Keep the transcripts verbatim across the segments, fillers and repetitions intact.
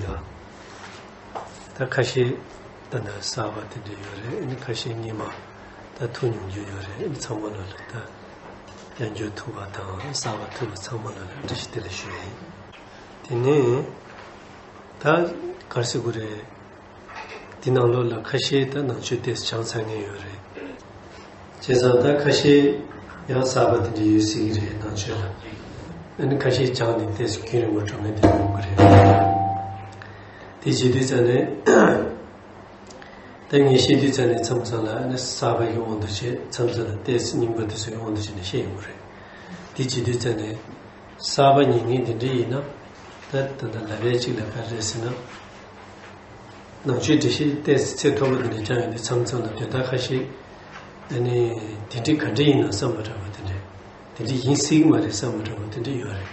ཡོད། ད་ཁ་ཤས་ད་ནི་གསར་པ་དེ་འདྲ་ཡོད་རེད། ཨ་ནི་ཁ་ཤས་སྔོན་མ་ད་ཐུག་མྱོང་རྒྱུ་ཡོད་རེད། ཨ་ནི་ཚང་མ་ལ་ལ་ད་ཡང་བསྐྱར་ཐུག་པ་དང་གསར་པ་ཐུག་པ་ཚང་མ་ལ་ལ་བཀྲ་ཤིས་བདེ་ལེགས་ཞུ་ཡ་ཡིན། དེ་ནས་ད་ག་རེ་ཟེར་དགོས་རེད། དེ་ནང་ལོགས་ལ་ཁ་ཤས་ད་ནང་ཆོས་ཏོག་ཙམ་སྦྱངས་ཚར་མཁན་ཡོད་རེད། བྱས་ཙང་ད་ཁ་ཤས་ཡང་གསར་པ་དེ་འདྲ་ཡོད་སྲིད་ཀྱི་རེད། ནང་ཆོས་ལ། ཨ་ནི་ཁ་ཤས་སྦྱངས་ནས་ཏོག་ཙམ་རྒྱུན་རིང་པོ་འགྲོ་མཁན་དེ་ཡོང་གི་རེད། དེ་བྱེད་དུས་ཙམ་ནས་ད་ངས་བཤད་དུས་ཙམ་ནས་མཚམས་མཚམས་ལ་ཨ་ནི་གསར་པ་ཡི་དབང་དུ་བྱས། མཚམས་མཚམས་ལ་ཏོག་ཙམ་རྙིང་པ་དེ་ཚོའི་དབང་དུ་བྱས་ནས་བཤད་ཡོང་གི་རེད། དེ་བྱེད་དུས་ཙམ་ནས་གསར་པ་ཉན་མཁན་དེ་འདྲ་ཡིན་ན། ད་ད་ལྟ་ལབ་ཡས་གཅིག་ལ་ག་རེ་རེད་ཟེར་ན། ནང་ཆོས་འགྲེལ་བཤད་ཏོག་ཙམ་ཚད་མཐོ་པོ་དེ་འདྲ་སྦྱངས་ཡོང་དུས་མཚམས་མཚམས་ལ་དོན་དག་ཁ་ཤས། ཨ་ནི་དེ་འདྲ་ག་འདྲ་ཡིན་ན་བསམ་པ་འདྲ་པོ་དེ་འདྲ། དེ་འདྲ་ཡིན་སྲིད་ཀྱི་མ་རེད་བསམ་པ་འདྲ་པོ་དེ་འདྲ་ཡོད་རེད།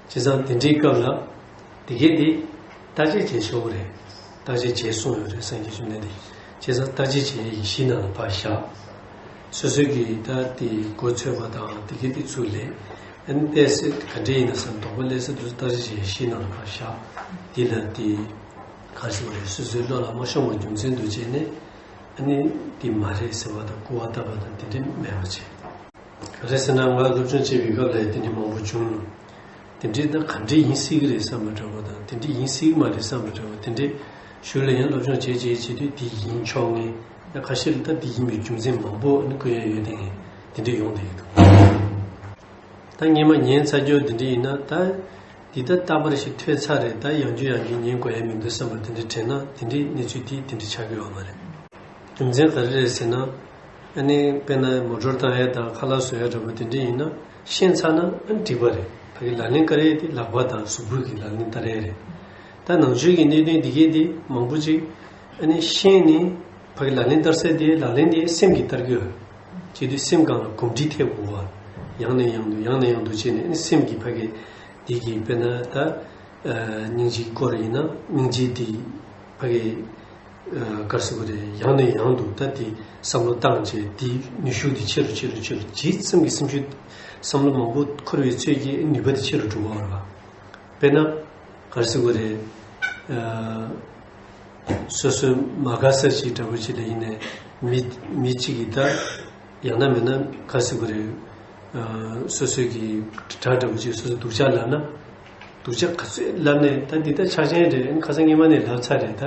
བྱས་ཙང་དེ་འདྲའི་སྐབས་ལ་དེ་གས་དེ་བརྟག་དཔྱད་བྱེད་ཆོག་གི་རེད། བརྟག་དཔྱད་བྱེད་གསུངས་ཡོད་རེད། སངས་རྒྱས་བཅོམ་ལྡན་འདས་ཀྱིས། བྱས་ཙང་བརྟག་དཔྱད་བྱེད་ཡས་ཀྱི་གཞི་ནང་ལ་ཕར་བཞག། སོ་སོའི་གི་ད་དེ་མགོ་ཚོད་པ་དང་དེ་གས་དེ་ཚུར་ལེན། ཨ་ནི་ཏོག་ཙམ་ག་འདྲ་ཡིན་ན་བསམ་དོགས་པ་སླེབས་ས་དེ་ཚོ་བརྟག་དཔྱད་བྱེད་ཡས་གཞི་ནང་ལ་ཕར་བཞག། དེ་ལ་དེ་ག་རེ་ཟེར་དགོས་རེད། སོ་སོའི་བློ་ལ་མ་ཤོང་བ་རྒྱུ་མཚན་དུ་བྱས་ནས། ཨ་ནི་དེ་མ་རེད་ཟེར་བ་དང་སྐུར་བ་བཏབ་པ་དང་དེ་འདྲ་མེད་པ་བྱས། ག་རེ་ཟེར་ན་ང་སློབ་སྦྱོང་བྱེད་པའི་སྐབས་ལ་དེ་འདྲ་མང་པོ་བྱུང་། དེ་འདྲའི་ད་ག་འདྲ་ཡིན་སྲིད་ཀྱི་རེད་བསམ་པ་འདྲ་པོ་དང་། དེ་འདྲ་ཡིན་སྲིད་ཀྱི་མ་རེད་བསམ་པ་འདྲ་པོ་དེ་འདྲའི་ཞོར་ལ་ཡང་སློབ་སྦྱོང་བྱེད་བྱེད་བྱེད་དུས་དེ་ཡིན་ཆོག་མཁན། ཡང་ཁ་ཤས་ལ་ད་དེ་ཡིན་པའི་རྒྱུ་མཚན་མང་པོ་ནི་བཀོད་ཡ་ཡོད་དེ། དེ་འདྲ་ཡོང་བསྡད་ཀྱི་འདུག། ད་སྔོན་མ་ཉན་ཚར་རྒྱུ་དེ་འདྲ་ཡིན་ན་ད། འདི་ད་རྟག་པར་ཞིག་ཐོས་ཚར་རེད། ད་ཡང་བསྐྱར་ཡང་བསྐྱར་ཉན་དགོས་ཡ་མི་འདུག་བསམ་པ་དེ་འདྲ་དྲན་ན། དེ་འདྲའི་གནས་ཚུལ་དེ་དེ་འདྲ་ཆགས་ཀྱི་ཡོད་མ་རེད། རྒྱུ་མཚན་ག་རེ་རེད་ཟེར་ན། ཨ་ནི་དཔེར་ན་མོ་ཊོར་བཏང་ཡ་དང་ཁ་ལག་བཟོ་ཡ་འདྲ་པོ་དེ་འདྲ་ཡིན་ན་ཤེས་ཚར་ན་ཨ་ནི་འགྲིག་པ་རེད། ཕ་གི་ལག་ལེན་བསྟར་ཡ་དེ་ལག་པ་དང་གཟུགས་པོ་གི་ལག་ལེན་བསྟར་ཡ་རེད། ད་ནང་ཆོས་ཀྱི་གནད་དོན་འདི་གས་དེ་མང་པོ་ཅིག་ཨ་ནི་ཤེས་ནས་ཕ་གི་ལག་ལེན་བསྟར་ས་དེ་ལག་ལེན་དེ་སེམས་ཀྱིས་བསྟར་གྱི་ཡོད། བྱེད་དུས་སེམས་སྒང་ལ་གོམས་འདྲིས་ཐེབས་དགོས་པ། ཡང་ནས་ཡང་དུ་ཡང་ནས་ཡང་དུ་བྱས་ནས་ཨ་ནི་སེམས་ཀྱིས་ཕ་གི་འདི་གི་དཔེར་ན་ད་ཨ་སྙིང་རྗེའི་སྐོར་ཡིན་ན་སྙིང་རྗེ་འདི་ཕ་གི་ཨ་ག་རེ་ཟེར་དགོས་རེད། ཡང་ནས་ཡང་དུ་ད་དེ་བསམ་བློ་བཏང་བྱས། དེའི་ནུས་ཤུགས་དེ་ཆེ་རུ་ཆེ་རུ་ཆེ་རུ། ཇི་ཙམ་གྱི་སེམས་ཤུགས་བསམ་བློ་མང་པོ་འཁོར་བའི་ཚོད་ཀྱིས་ནུས་པ་དེ་ཆེ་རུ་འགྲོ་གི་ཡོད་རེད་པ། དཔེར་ན་ག་རེ་ཟེར་དགོས་རེད། ཨ་སོ་སོའི་མ་དགའ་ས་ཅིག་འདྲ་པོ་ཅིག་ལ་ཡིན་ནའི་མི་མི་གཅིག་གིས་ད་ཡང་ན་མིན་ན་ག་རེ་ཟེར་དགོས་རེད། ཨ་སོ་སོའི་གི་དྲི་བ་འདྲ་པོ་ཅིག་སོ་སོ་སྡུག་ཅག་ལབ་ན། སྡུག་ཅག་ག་ཚོད་ལབ་ནས་ད་འདི་ད་ཆགས་ཅན་རེད། ཁ་སང་སྔོན་མ་ནས་ལབ་ཚར་རེད། ད་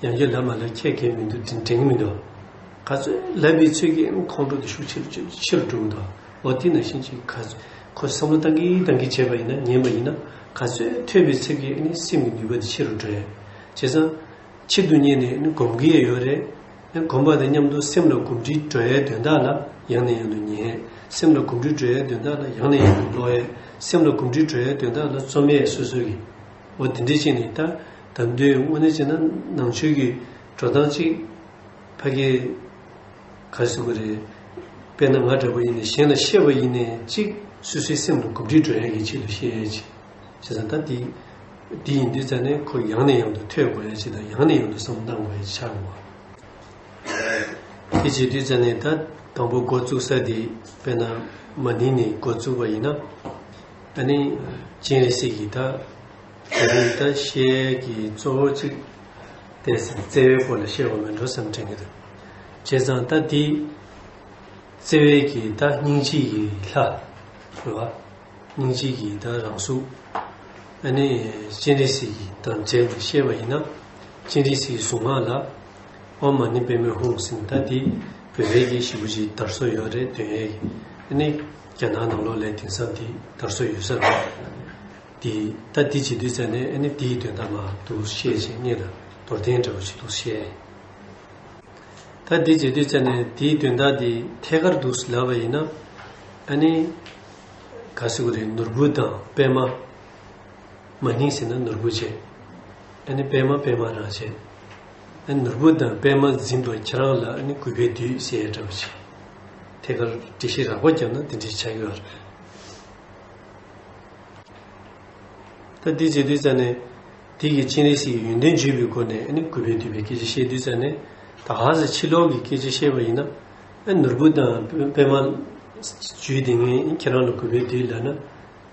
ཡང་བསྐྱར་ལབ་མ་ལབ་ཁྱད་གས་མི་འདུག། དྲན་དྲན་གི་མི་འདུག། ག་ཚོད་ལབ་པའི་ཚོད་ཀྱིས་ཁོང་ཁྲོ་དེ་ཤུགས་ཆེ་རུ་ཆེ་རུ་ཆེ་རུ་འགྲོ་གི་འདུག། འོ་དེ་ནང་བཞིན་ཅིག་ག་ཁོ་བསམ་བློ་བཏང་གི་བཏང་གི་བྱས་པ་ཡིན་ན། ཉན་པ་ཡིན་ན་ག་ཚོད་ཐོས་པའི་ཚོད་ཀྱིས་ཨ་ནི་སེམས་ཀྱི་ནུས་པ་དེ་ཆེ་རུ་འགྲོ་ཡ། བྱས་ཙང་ཕྱིར་དུ་བསྙེན་ནས་ཨ་ནི་སྒོམ་གི་ཡ་ཡོད་རེད། ཨ་ནི་སྒོམ་པ་དང་མཉམ་དུ་སེམས་ལ་གོམས་འདྲིས་འགྲོ་ཡའི་དོན་དག་ལ་ཡང་ནས་ཡང་དུ་ཉན། སེམས་ལ་གོམས་འདྲིས་འགྲོ་ཡའི་དོན་དག་ལ་ཡང་ནས་ཡང་དུ་ཀློག་ཡས། སེམས་ལ་གོམས་འདྲིས་འགྲོ་ཡའི་དོན་དག་ལ་རྩོམ་ཡས། སོ་སོ་གི། འོ་དེ་འདྲས་བྱས་ནས་ད་ད་དུང་དངོས་གནས་བྱས་ན་ནང་ཆོས་ཀྱི་འགྲོ་སྟངས་གཅིག་ཕ་གི་ག་རེ་ཟེར་དགོས་རེད། དཔེར་ན་ང་འདྲ་པོ་ཡིན་ནའི་གཞན་ལ་བཤད་པ་ཡིན་ནའི་གཅིག་སོ་སོའི་སེམས་ལ་གོམས་འདྲིས་འགྲོ་ཡ་གི་ཆེད་དུ་བཤད་ཡ་ཅིག། བྱས་ཙང་ད་འདི་འདི་ཡིན་དུས་ཙང་ནས་ཁོ་ཡང་ནས་ཡང་དུ་ཐོས་དགོས་ཡ་ཅིག་དང་། ཡང་ནས་ཡང་དུ་བསམ་བློ་བཏང་དགོས་ཡ་ཅིག་ཆགས་འོང་བ། དེ་བྱེད་དུས་ཙང་ནས་ད་དང་པོ་འགོ་བཙུགས་ས་དེ་དཔེར་ན་མ་ཎི་ནས་འགོ་བཙུགས་པ་ཡིན་ན། ཨ་ནི་སྤྱན་རས་གཟིགས་ཀྱི་ད་དེ་རིང་ད་བཤད་ཀྱི་གཙོ་བོ་གཅིག་དེ་བརྩེ་བའི་སྐོར་ལ་བཤད་དགོས་མེད་འགྲོ་བསམ་དྲན་གྱི་འདུག། བྱས་ཙང་ད་འདི་བརྩེ་བའི་གི་ད་སྙིང་རྗེ་ཡི་ལྷ་རེད་བ། སྙིང་རྗེ་གི་ད་རང་གཟུགས། ཨ་ནི་སྤྱན་རས་གཟིགས་ཀྱི་དང་འབྲེལ་ནས་བཤད་པ་ཡིན་ན། སྤྱན་རས་གཟིགས་ཀྱི་གཟུངས་སྔགས་ལ་ཨོཾ་མ་ཎི་པདྨེ་ཧཱུྃ་ཟེར་ནས། ད་འདི་བོད་པའི་གི་ཞེ་པོ་ཅིག་དར་སྲོལ་ཡོད་རེད། འདོན་ཡས་ཀྱི། ཨ་ནི་རྒྱ་ནག་ནང་ལོགས་ལ་དེང་སང་འདི་དར་སྲོལ་ཡོད་ས་རེད། འདི་ད་འདི་བྱེད་དུས་ཙང་ནས་ཨ་ནི་འདིའི་དོན་དག་མར་འདུག་བཤད་བྱས། སྔོན་ལ་མདོར་བསྟན་འདྲ་པོ་ཞིག་འདུག་བཤད། ད་འདི་བྱེད་དུས་ཙང་ནས་འདིའི་དོན་དག་འདི་ཐད་ཀར་འདུག་ལབ་པ་ཡིན་ན། ཨ་ནི་ག་རེ་ཟེར་དགོས་རེད། ནོར་བུ་དང་པདྨ། མ་ཎི་ཟེར་ན་ནོར་བུ་བྱས། ཨ་ནི་པདྨ་པདྨ་རང་བྱས། ཨ་ནི་ནོར་བུ་དང་པདྨ་འཛིན་པ་ཁྱེད་རང་ལ་ཨ་ནི་གུས་པས་འདུད་ཟེར་ཡ་འདྲ་པོ་ཅིག། ཐད་ཀར་འགྲེལ་བཤད་རགས་པ་བརྒྱབ་ན་དེ་འདྲ་ཆགས་ཀྱི་ཡོད་རེད། ད་འདི་བྱེད་དུས་ཙང་ནས་དེ་གི་སྤྱན་རས་གཟིགས་ཀྱི་ཡོན་ཏན་བརྗོད་པའི་སྒོ་ནས་ཨ་ནི་གུས་པས་འདུད་པའི་སྐད་ཆ་བཤད་དུས་ཙང་ནས། ད་ག་ཟེ་ཕྱི་ལོགས་ཀྱི་སྐད་ཆ་བཤད་པ་ཡིན་ན། ཨ་ནོར་བུ་དང་པདྨ་བརྗོད་དེ་ངས་ཁྱེད་རང་ལ་གུས་པས་འདུད་ལབ་ན།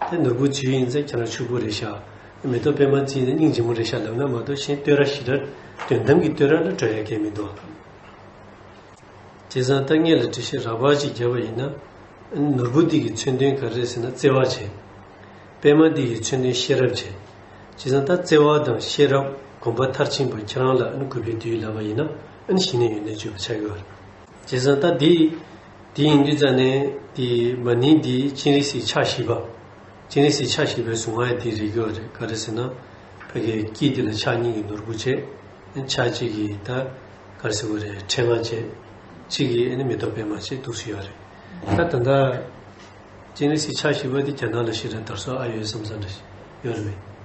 ད་ནོར་བུ་བརྗོད་ཡིན་ཙང་ཁྱེད་རང་ཕྱུག་པོ་རེད་ཤག། མེ་ཏོག་པད་མ་བརྩིས་ནས་སྙིང་རྗེ་མོ་རེད་ཤག་ལབ་ན་མ་གཏོགས་གཞན་བསྟོད་ར་ཞེ་དྲག་དོན་དམ་གྱི་བསྟོད་ར་ལ་སྤྲོད་ཡ་གང་མི་འདུག་བྱས་ཙང་ད་སྔོན་ལ་འགྲེལ་བཤད་རགས་པ་ཅིག་བརྒྱབ་པ་ཡིན་ན། ནོར་བུ་འདི་གི་མཚོན་དོན་ག་རེ་རེད་ཟེར་ན་བརྩེ་བ་བྱས། པད་མ་འདི་གི་མཚོན་དོན་ཤེས་རབ་བྱས། བྱས་ཙང་ད་བརྩེ་བ་དང་ཤེས་རབ་གོམས་པ་མཐར་ཕྱིན་པ་ཁྱེད་རང་ལ་ཨ་ནི་གུས་པས་འདུད་ལབ་པ་ཡིན་ན་ཨ་ནི་གཞི་ནས་ཡོན་ཏན་བརྗོད་པ་ཆགས་ཀྱི་ཡོད་རེད། བྱས་ཙང་ད་འདི་འདི་ཡིན་དུས་ཙང་ནས་འདི་མ་ནིང་འདི་སྤྱན་རས་གཟིགས་ཕྱག་བཞི་པ། སྤྱན་རས་གཟིགས་ཕྱག་བཞི་པའི་གཟུངས་སྔགས་འདི་རེད་ཀྱི་ཡོད་རེད། ག་རེ་ཟེར་ན་ཕ་གི་དཀྱིལ་འདི་ལ་ཕྱག་གཉིས་ཀྱི་ནོར་བུ་བྱས། ཕྱག་གཅིག་གིས་ད་ག་རེ་ཟེར་དགོས་རེད། ཕྲེང་བ་བྱས། གཅིག་གིས་ཨ་ནི་མེ་ཏོག་པད་མ་བྱས་འདུག་སེ་ཡོད་རེད། ད་ད་ལྟ་སྤྱན་རས་གཟིགས་ཕྱག་བཞི་པ་འདི་རྒྱ་ནག་ལ་ཞེ་དྲག་དར་སྲོལ་ཨ་ཡོད་བསམ་བསམ་འདྲ་ཞིག་ཡོད་རེད་པས།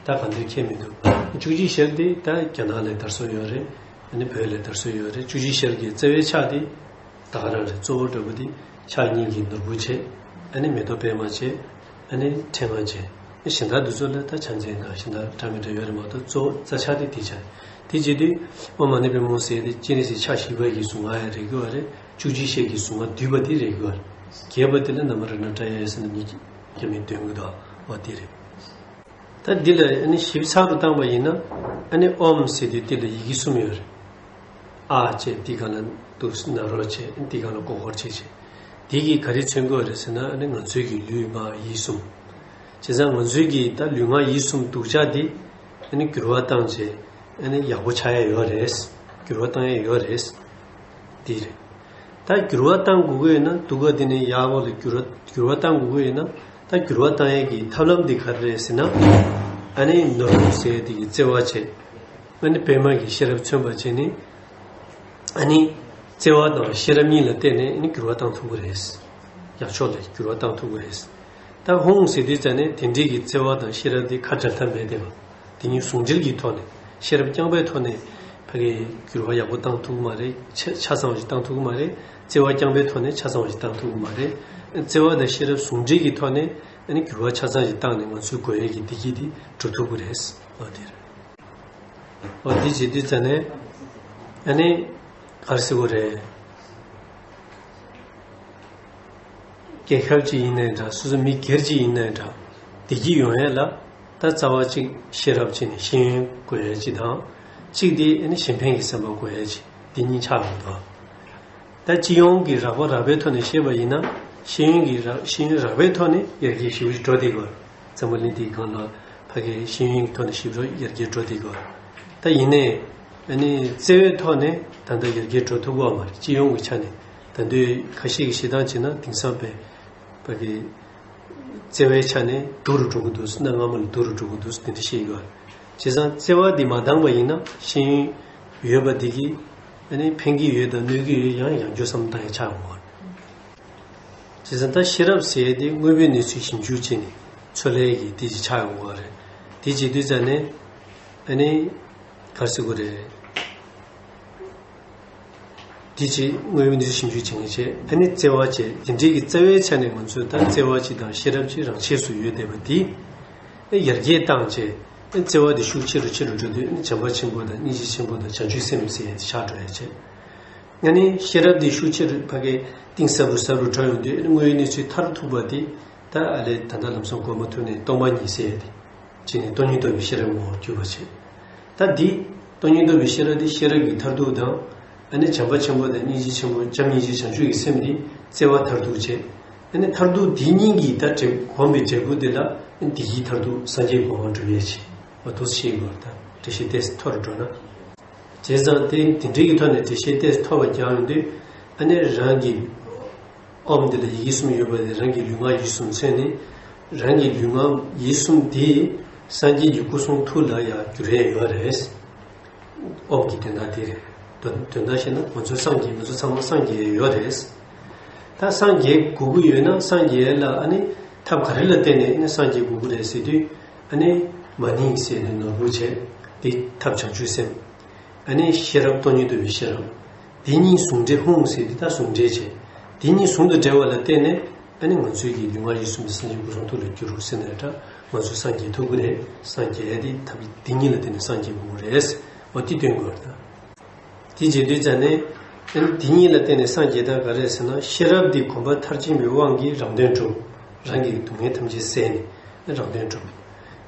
ད་གང་འདོད་ཁྱད་མི་འདུག་བཅུ་གཅིག་ཞལ་འདི་ད་རྒྱ་ནག་ལ་དར་སྲོལ་ཡོད་རེད། ཨ་ནི་བོད་ལ་དར་སྲོལ་ཡོད་རེད། བཅུ་གཅིག་ཞལ་གྱི་རྩ་བའི་ཕྱག་འདི་ད་ག་རང་རེད། གཙོ་བོ་འདྲ་པོ་འདི་ཕྱག་གཉིས་ཀྱི་ནོར་བུ་བྱས། ཨ་ནི་མེ་ཏོག་པད་མ་བྱས། ཨ་ནི་ཕྲེང་བ་བྱས། གཞན་དག་འདི་ཚོ་ལ་ད་ཕྱག་མཚན་དང་གཞན་དག་འདྲ་མི་འདྲ་ཡོད་རེད་མ་གཏོགས་གཙོ་བོ་རྩ་ཆགས་དེ་དེ་ཆགས། དེ་བྱེད་དུས་ཨོཾ་མ་ཎི་པདྨེ་ཧཱུྃ་ཟེར་ཏེ་སྤྱན་རས་གཟིགས་ཕྱག་བཞི་པ་ཡི་གཟུངས་སྔགས་ཡང་རེད་ཀྱི་ཡོད་རེད། བཅུ་གཅིག་ཞལ་གྱི་གཟུངས་སྔགས་བསྡུས་པ་དེ་རེད་ཀྱི་ཡོད་རེད། རྒྱས་པ་དེ་ལ་ན་མོ་རཏྣ་ཏྲ་ཡ་ཟེར་ན་མི་རྒྱ་མི་འདོན་གྱི་འདུག་འོ་དེ་རེད། ད་འདི་ལ་ཨ་ནི་ཞིབ་ཚགས་རུ་བཏང་པ་ཡིན་ན་ཨ་ནི་ཨོཾ་ཟེར་དུས་འདི་ལ་ཡི་གེ་གསུམ་ཡོད་རེད། ཨ་བྱས་འདི་སྒང་ལ་འདུག་ན་རོ་བྱས་འདི་སྒང་ལ་མགོ་སྐོར་བྱས་བྱས། འདི་གིས་ག་རེ་མཚོན་གྱི་ཡོད་རེད་ཟེར་ན་ཨ་ནི་ང་ཚོའི་གི་ལུས་ངག་ཡིད་གསུམ། བྱས་ཙང་ང་ཚོའི་གི་ད་ལུས་ངག་ཡིད་གསུམ་སྡུག་ཅག་འདི་ཨ་ནི་འགྱུར་བ་བཏང་བྱས་ཨ་ནི་ཡག་པོ་ཆགས་ཡ་ཡོད་རེད། འགྱུར་བ་བཏང་ཡ་ཡོད་རེད། འདི་རེད། ད་འགྱུར་བ་བཏང་དགོས་ཀྱི་ཡོད་ན་སྡུག་ག་འདི་ནས་ཡག་པོ་ལ་འགྱུར་བ་འགྱུར་བ་བཏང་དགོས་ཀྱི་ཡོད་ན་ད་འགྱུར་བ་བཏང་ཡས་ཀྱི་ཐབས་ལམ་འདི་ག་རེ་རེད་ཟེར་ན། ཨ་ནི་ནོར་བུ་ཟེར་ཡས་འདི་གི་བརྩེ་བ་བྱས། ཨ་ནི་པད་མ་གི་ཤེས་རབ་མཚོན་པ་བྱས་ནས། ཨ་ནི་བརྩེ་བ་དང་ཤེས་རབ་གཉིས་ལ་བརྟེན་ནས་ཨ་ནི་འགྱུར་བ་བཏང་ཐུབ་ཀྱི་རེད། ཡག་ཕྱོགས་ལ་འགྱུར་བ་བཏང་ཐུབ་ཀྱི་རེད། ད་ཧཱུྃ་ཟེར་དུས་ཙ་ནས་དེ་འདྲའི་གི་བརྩེ་བ་དང་ཤེས་རབ་འདི་ཁ་བྲལ་ཐབས་མེད་བསྡད་པ། དེ་གཉིས་ཟུང་འབྲེལ་གྱི་ཐོག་ནས་ཤེས་རབ་རྐྱང་པའི་ཐོག་ནས་ཕ་གིའི་འགྱུར་བ་ཡག་པོ་བཏང་ཐུབ་ཀྱི་མ་རེད། ཆ་ཆ་ཚང་བ་ཞིག་བཏང་ཐུབ་ཀྱི་མ་རེད། བརྩེ་བ་རྐྱང་པའི་ཐོག་ནས་ཆ་ཚང་བ་ཞིག་བཏང་ཐུབ་ཀྱི་མ་རེད། བརྩེ་བ་དང་ཤེས་རབ་ཟུང་འབྲེལ་གྱི་ཐོག་ནས་ཨ་ནི་འགྱུར་བ་ཆ་ཚང་ཞིག་བཏང་ནས་ང་ཚོའི་དགོས་ཡས་ཀྱི་བདེ་སྐྱིད་འདི་འགྲོ་ཐུབ་ཀྱི་རེད། འོ་དེ་རེད། འོ་དེ་བྱེད་དུས་ཙ་ནས་ཨ་ནི་ག་རེ་ཟེར་དགོས་རེད། རྒྱལ་ཁབ་ཅིག་ཡིན་ནའི་འདྲ། སོ་སོ་མི་སྒེར་ཅིག་ཡིན་ནའི་འདྲ། བདེ་སྐྱིད་ཡོང་ཡས་ལ་ད་རྩ་བ་གཅིག་ཤེས་རབ་བྱས་ནས་ཤེས་ཡོན་དགོས་ཡས་གཅིག་དང་། གཅིག་དེ་ཨ་ནི་གཞན་ཕན་གྱི་བསམ་པ་དགོས་ཡས་གཅིག་འདི་གཉིས་ཆགས་ཡོང་འདུག་ད་སྤྱི་ཡོངས་ཀྱི་རགས་པ་རགས་པའི་ཐོག་ནས་བཤད་པ་ཡིན་ན། ཤེས་ཡོན་གྱི་རག་ཤེས་ཡོན་རགས་པའི་ཐོག་ནས་ཡར་རྒྱས་ཞེ་པོ་ཅིག་འགྲོ་བསྡད་ཡོད། འཛམ་བུ་གླིང་འདིའི་སྒང་ལ་ཕ་གིའི་ཤེས་ཡོན་གྱི་ཐོག་ནས་ཞེ་པོ་ཡར་རྒྱས་འགྲོ་བསྡད་ཡོད། ད་ཡིན་ནའི་ཨ་ནི་བརྩེ་བའི་ཐོག་ནས་ད་ལྟ་ཡར་རྒྱས་འགྲོ་ཐུབ་ཀྱི་ཡོད་མ་རེད། སྤྱི་ཡོངས་ཀྱི་ཆ་ནས་ད་དུང་ཁ་ཤས་ཀྱིས་བཤད་སྟངས་བྱས་ན་དེང་སང་པའི་ཕ་གི་བརྩེ་བའི་ཆ་ནས་སྡུག་རུ་འགྲོ་གི་འདུག་གནའ་སྔ་མོ་ལས་སྡུག་རུ་འགྲོ་གི་འདུག་དེ་འདྲ་བཤད་ཡོད། བྱས་ཙང་བརྩེ་བ་འདི་མ་འདང་བ་ཡིན་ན་ཤེས་ཡོན་ཡོད་པ་འདི་གིས་ཨ་ནི་ཕན་གྱི་ཡོད་དང་གནོད་ཀྱི་ཡོད། ཡང་ཡང་བསྐྱར་བསམ་བློ་བཏང་ཡ་ཆགས་ཡོང་གི་ཡོད། བྱས་ཙང་ད་ཤེས་རབ་ཟེར་ཡས་དེ་དངོས་པོའི་གནས་ཚུལ་ཞིབ་འཇུག་བྱས་ནས་འཚོལ་ཡས་ཀྱི་དེ་ཅིག་ཆགས་ཡོང་གི་ཡོད་རེད། དེ་བྱེད་དུས་ཙ་ནས་ཨ་ནི་ག་རེ་ཟེར་དགོས་རེད། དེ་ཅིག་དངོས་པོའི་གནས་ཚུལ་ཞིབ་འཇུག་བྱེད་མཁན་བྱས། ཨ་ནི་བརྩེ་བ་བྱས། དེ་འདྲའི་གི་རྩ་བའི་ཆ་ནས་ང་ཚོས་ད་བརྩེ་བ་གཅིག་དང་ཤེས་རབ་གཅིག་རང་ཆས་སུ་ཡོད་བསྡད་པ་འདི་ཡར་རྒྱས་བཏང་བྱས། བརྩེ་བ་འདི་ཤུགས་ཆེ་རུ་ཆེ་རུ་འགྲོ་དུས་བྱམས་པ་ཆེན་པོ་དང་སྙིང་རྗེ་ཆེན་པོ་དང་བྱང་ཆུབ་སེམས་ཟེར་ཡས་དེ་ཆགས་འགྲོ་ཡ་བྱས། ཨ་ནི་ཤེས་རབ་འདི་ཤུགས་ཆེ་རུ་ཕ་གིའི་གཏིང་ཟབ་རུ་ཟབ་རུ་འགྲོ་ཡོང་དུས་དངོས་ཡོད་གནས་ཚུལ་མཐར་ཐུག་པ་འདི་ད་ཨ་ལས་ད་ལྟ་ལམ་སང་གོ་མ་ཐུབ་ནས་སྟོང་པ་ཉིད་ཟེར་ཡ་དེ་བྱས་ནས་སྟོང་ཉིད་རྟོགས་པའི་ཤེས་རབ་ངོ་བོར་གྱུར་པ་བྱས། ད་འདི་སྟོང་ཉིད་རྟོགས་པའི་ཤེས་རབ་འདི་ཤེས་རབ་ཀྱི་མཐར་ཐུག་དང་། ཨ་ནི་བྱམས་པ་ཆེན་པོ་དང་སྙིང་རྗེ་ཆེན་པོ། བྱམས་སྙིང་རྗེ་བྱང་ཆུབ་ཀྱི་སེམས་འདི་བརྩེ་བ་མཐར་ཐུག་བྱས། ཨ་ནི་མཐར་ཐུག་འདི་གཉིས་ཀྱི་ད་འབྲས་བུ་གོམས་པའི་འབྲས་བུ་འདི་ལ་བདེ་སྐྱིད་མཐར་ཐུག་སངས་རྒྱས་གོ་འཕང་འགྲུབ་ཡས་ཆེ་བ་འདུག་ཤེས་དགོས། ད་འགྲེལ་བཤད་ཏོག་ཙམ་མཐོ་རུ་འགྲོ་ན། བྱས་ཙང་དེ་དེ་འདྲའི་གི་ཐོག་ནས་འགྲེལ་བཤད་ཏོག་ཙམ་མཐོ་བ་རྒྱག་ཡོང་དུས་ཨ་ནི་རང་གི་ཨོཾ་འདི་ལ་ཡི་གེ་གསུམ་ཡོད་པ་དེ་རང་གི་ལུས་ངག་ཡིད་གསུམ་མཚོན་ནས། རང་གི་ལུས་ངག་ཡིད་གསུམ་དེ་སངས་རྒྱས་ཀྱི་སྐུ་གསུང་ཐུགས་ལ་ཡང་བསྒྱུར་ཡས་ཡོད་རེད། ཨོཾ་གྱི་དོན་དག་དེ་རེད། དོན་དོན་དག་བཤད་ན་ང་ཚོ་སངས་རྒྱས། ང་ཚོ་ཚང་མ་སངས་རྒྱས་ཡས་ཡོད་རེད། ད་སངས་རྒྱས་དགོས་ཀྱི་ཡོད་ན་སངས་རྒྱས་ལ་ཨ་ནི་ཐབས་ག་རེ་ལ་བརྟེན་ནས་ཨ་ནི་སངས་རྒྱས་དགོས་ཀྱི་རེད་ཟེར་དུས་ཨ་ནི་མ་ཎི་ཟེར་ནས་ནོར་བུ་བྱས། དེ་ཐབས་བྱང་ཆུབ་སེམས། ཨ་ནི་ཤེས་རབ་སྟོང་ཉིད་རྟོགས་པའི་ཤེས་རབ། དེ་གཉིས་ཟུང་འབྲེལ། ཧཱུྃ་ཟེར་དེ་ད་ཟུང་འབྲེལ་བྱས། དེ་གཉིས་ཟུང་དུ་འབྲེལ་བ་ལ་བརྟེན་ནས་ཨ་ནི་ང་ཚོའི་གི་ལུས་ངག་ཡིད་གསུམ་དེ་སངས་རྒྱས་སྐུ་གསུང་ཐུགས་ལ་བསྒྱུར་རུ་ཟེར་ནའི་འདྲ། ང་ཚོ་སངས་རྒྱས་ཐུབ་ཀྱི་རེད། སངས་རྒྱས་དེ་ཐབས་དེ་གཉིས་ལ་བརྟེན་ནས་སངས་རྒྱས་དགོས་ཀྱི་རེད། འོ་དེ་སྟོན་དགོས་རེད་ད། དེ་བྱེད་དུས་ཙ་ནས་ཨ་ནི་དེ་གཉིས་ལ་བརྟེན་ནས་སངས་རྒྱས་སྟངས་ག་རེ་རེད་ཟེར་ན། ཤེས་རབ་འདི་གོམས་པ་མཐར་ཕྱིན་པའི་དབང་གིས་རང་དོན་གྲུབ། རང་གི་སྡུག་བསྔལ་ཐམས་ཅད་ཟད་ནས་རང་དོན་གྲུབ།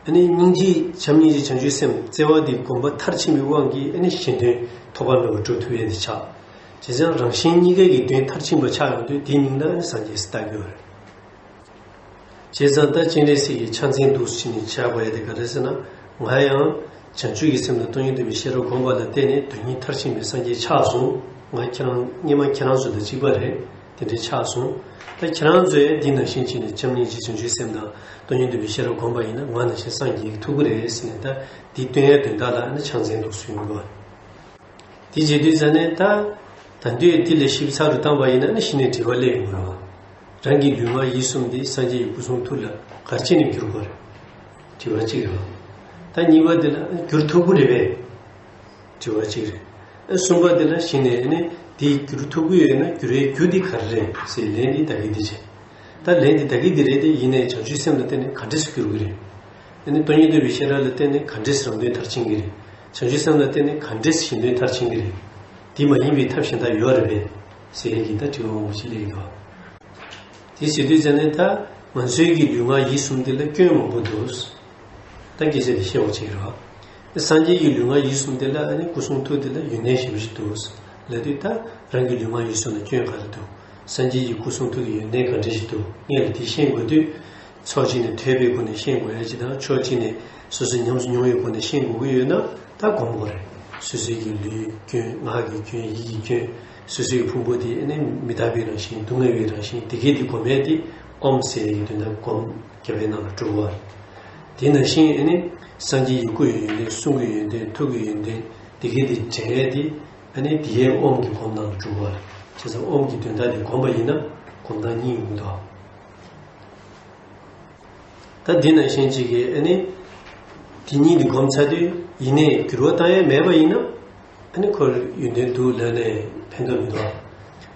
ཨ་ནི་སྙིང་རྗེ་བྱམས་སྙིང་རྗེ་བྱང་ཆུབ་སེམས་བརྩེ་བ་འདི་གོམས་པ་མཐར་ཕྱིན་པའི་དབང་གིས་ཨ་ནི་གཞན་དོན་ཐོགས་པ་མེད་པར་འགྲུབ་ཐུབ་ཡས་དེ་ཆགས། བྱས་ཙང་རང་གཞན་གཉིས་ཀའི་གི་དོན་མཐར་ཕྱིན་པ་ཆགས་ཡོང་དུས་དེའི་མིང་ལ་ཨ་ནི་སངས་རྒྱས་ཟེར་བཏགས་ཀྱི་ཡོད་རེད། བྱས་ཙང་ད་སྤྱན་རས་གཟིགས་ཀྱི་ཕྱག་མཚན་འདུག་ཟེར་ནས་བྱ་དགོས་ཡ་དེ་ག་རེ་ཟེར་ན། ང་ཡང་བྱང་ཆུབ་ཀྱི་སེམས་དང་སྟོང་ཉིད་རྟོགས་པའི་ཤེས་རབ་སྒོམ་པ་ལ་བརྟེན་ནས་དོན་གཉིས་མཐར་ཕྱིན་པའི་སངས་རྒྱས་ཆགས་སོང་། ང་ཁྱེད་རང་སྔོན་མ་ཁྱེད་རང་ཚོ་དང་གཅིག་པ་རེད། དེ་འདྲའི་ཆགས་སོང་། ད་ཁྱེད་རང་ཚོས་འདི་ནང་བཞིན་བྱས་ནས་བྱམས་སྙིང་རྗེ་བྱང་ཆུབ་སེམས་དང་སྟོང་ཉིད་རྟོགས་པའི་ཤེས་རབ་སྒོམ་པ་ཡིན་ན་ང་ནང་བཞིན་སངས་རྒྱས་ཐུབ་ཀྱི་རེད་ཟེར་ནས། ད་འདི་སྟོན་ཡའི་དོན་དག་ལ་ཨ་ནི་ཕྱག་མཚན་འདུག་ཟེར་ཡོང་གི་ཡོད་རེད། དེ་བྱེད་དུས་ཙ་ནས་ད་ད་འདོད་འདི་ལས་ཞིབ་ཚགས་རུ་བཏང་བ་ཡིན་ན་ནི་གཞི་ནས་དྲི་བ་སླེབས་ཡོང་གི་རེད་བ། རང་གི་ལུས་ངག་ཡིད་གསུམ་འདི་སངས་རྒྱས་ཀྱི་སྐུ་གསུང་ཐུགས་ལ་ག་རེ་བྱས་ནས་བསྒྱུར་དགོས་རེད། དྲི་བ་གཅིག་རེད་བ། ད་གཉིས་པ་འདི་ལ་བསྒྱུར་ཐུབ་ཀྱི་རེད་པས། དྲི་བ་གཅིག་རེད། ཨ་གསུམ་པ་འདི་ལ་གཞི་ནས་ནི་འདི་བསྒྱུར་ཐུབ་ཀྱི་ཡོད་ན་བསྒྱུར་བའི་རྒྱུ་འདི་ག་རེ་རེད་ཟེར་ལན་འདི་ད་གིན་འདི་བྱས། ད་ལན་འདི་ད་གིན་འདི་རེད་དེ། ཡིན་ནའི་བྱང་ཆུབ་སེམས་ལ་བརྟེན་ནས་ག་འདྲས་སེ་བསྒྱུར་གྱི་རེད། ཨ་ནི་སྟོང་ཉིད་རྟོགས་པའི་ཤེས་རབ་ལ་བརྟེན་ནས་ག་འདྲས་སེ་རང་དོན་མཐར་ཕྱིན་གྱི་རེད། བྱང་ཆུབ་སེམས་ལ་བརྟེན་ནས་ག་འདྲས་སེ་གཞན་དོན་མཐར་ཕྱིན་གྱི་རེད། འདི་མ་ཡིན་པའི་ཐབས་གཞན་དག་ཡོད་རེད་པས་ཟེར་ཡག་གི་ད་དྲི་བ་མང་པོ་ཞིག་སླེབས་ཀྱི་འདུག་དེ་བྱེད་དུས་ཙ་ནས་ད་ང་ཚོའི་གི་ལུས་ངག་ཡིད་གསུམ་འདི་ལ་སྐྱོན་མང་པོ་འདུག་ད་སྐད་ཆ་འདི་བཤད་པ་ཅིག་རེད་བ། སངས་རྒྱས་ཀྱི་ལུས་ངག་ཡིད་གསུམ་འདི་ལ་ཨ་ནི་སྐུ་གསུང་ཐུགས་འདི་ལ་ཡོན་ཏན་ཞེ་པོ་ཞིག་འདུག་ལབ་དུས། ད་རང་གི་ལུས་ངག་ཡིད་གསུམ་ལ་སྐྱོན་ག་རེ་འདུག་སངས་རྒྱས་ཀྱི་སྐུ་གསུང་ཐུགས་ཀྱི་ཡོན་ཏན་ག་འདྲ་ཞིག་འདུག་སྔོན་ལ་དེ་ཤེས་དགོས་དུས། ཕྱོགས་གཅིག་ནས་ཐོས་པའི་སྒོ་ནས་ཤེས་དགོས་ཡ་གཅིག་དང་། ཕྱོགས་གཅིག་ནས་སོ་སོས་ཉམས་སུ་མྱོང་བའི་སྒོ་ནས་ཤེས་དགོས་ཀྱི་ཡོད་ན་ད་སྒོམ་དགོས་རེད། སོ་སོའི་གི་ལུས་སྐྱོན། ངག་གི་སྐྱོན། ཡིད་ཀྱི་སྐྱོན། སོ་སོའི་གི་ཕུང་པོ་དེ་ཨ་ནི་མི་རྟག་པའི་རང་བཞིན། སྡུག་བསྔལ་བའི་རང་བཞིན། དེ་གའི་དེ་སྒོམ་ཡས་དེ་ཨོམ་ཟེར་ཡས་ཀྱི་དོན་དག་སྒོམ་རྒྱབ་པའི་ནང་ལ་འགྲོ་དགོས་པ་རེད། དེ་ནང་བཞིན་ཨ་ནི་སངས་རྒྱས་ཀྱི་སྐུ་ཡི་ཡོན་ཏན། གསུང་གི་ཡོན་ཏན། ཐུགས་ཀྱི་ཡོན་ཏན། དེ་གའི་དེ་དྲན་ཡས་དེ་ཨ་ནི་དེའི་ཨོམ་གྱི་སྒོམ་ནང་ལ་འགྲོ་དགོས་པ་རེད། བྱས་ཙང་ཨོམ་གྱི་དོན་དག་དེ་སྒོམ་པ་ཡིན་ན་སྒོམ་སྟངས་གཉིས་ཡོང་གི་འདུག་ད་འདི་ནང་བཞིན་གཅིག་གིས་ཨ་ནི་དེ་གཉིས་འདི་སྒོམ་ཚར་དུས། ཡིན་ནའི་འགྱུར་བ་བཏང་ཡས་མེད་པ་ཡིན་ན་ཨ་ནི་ཁོར་ཡོན་ཏན་འདུག་ལབ་ནས་ཕན་ཐོགས་མི་འདུག་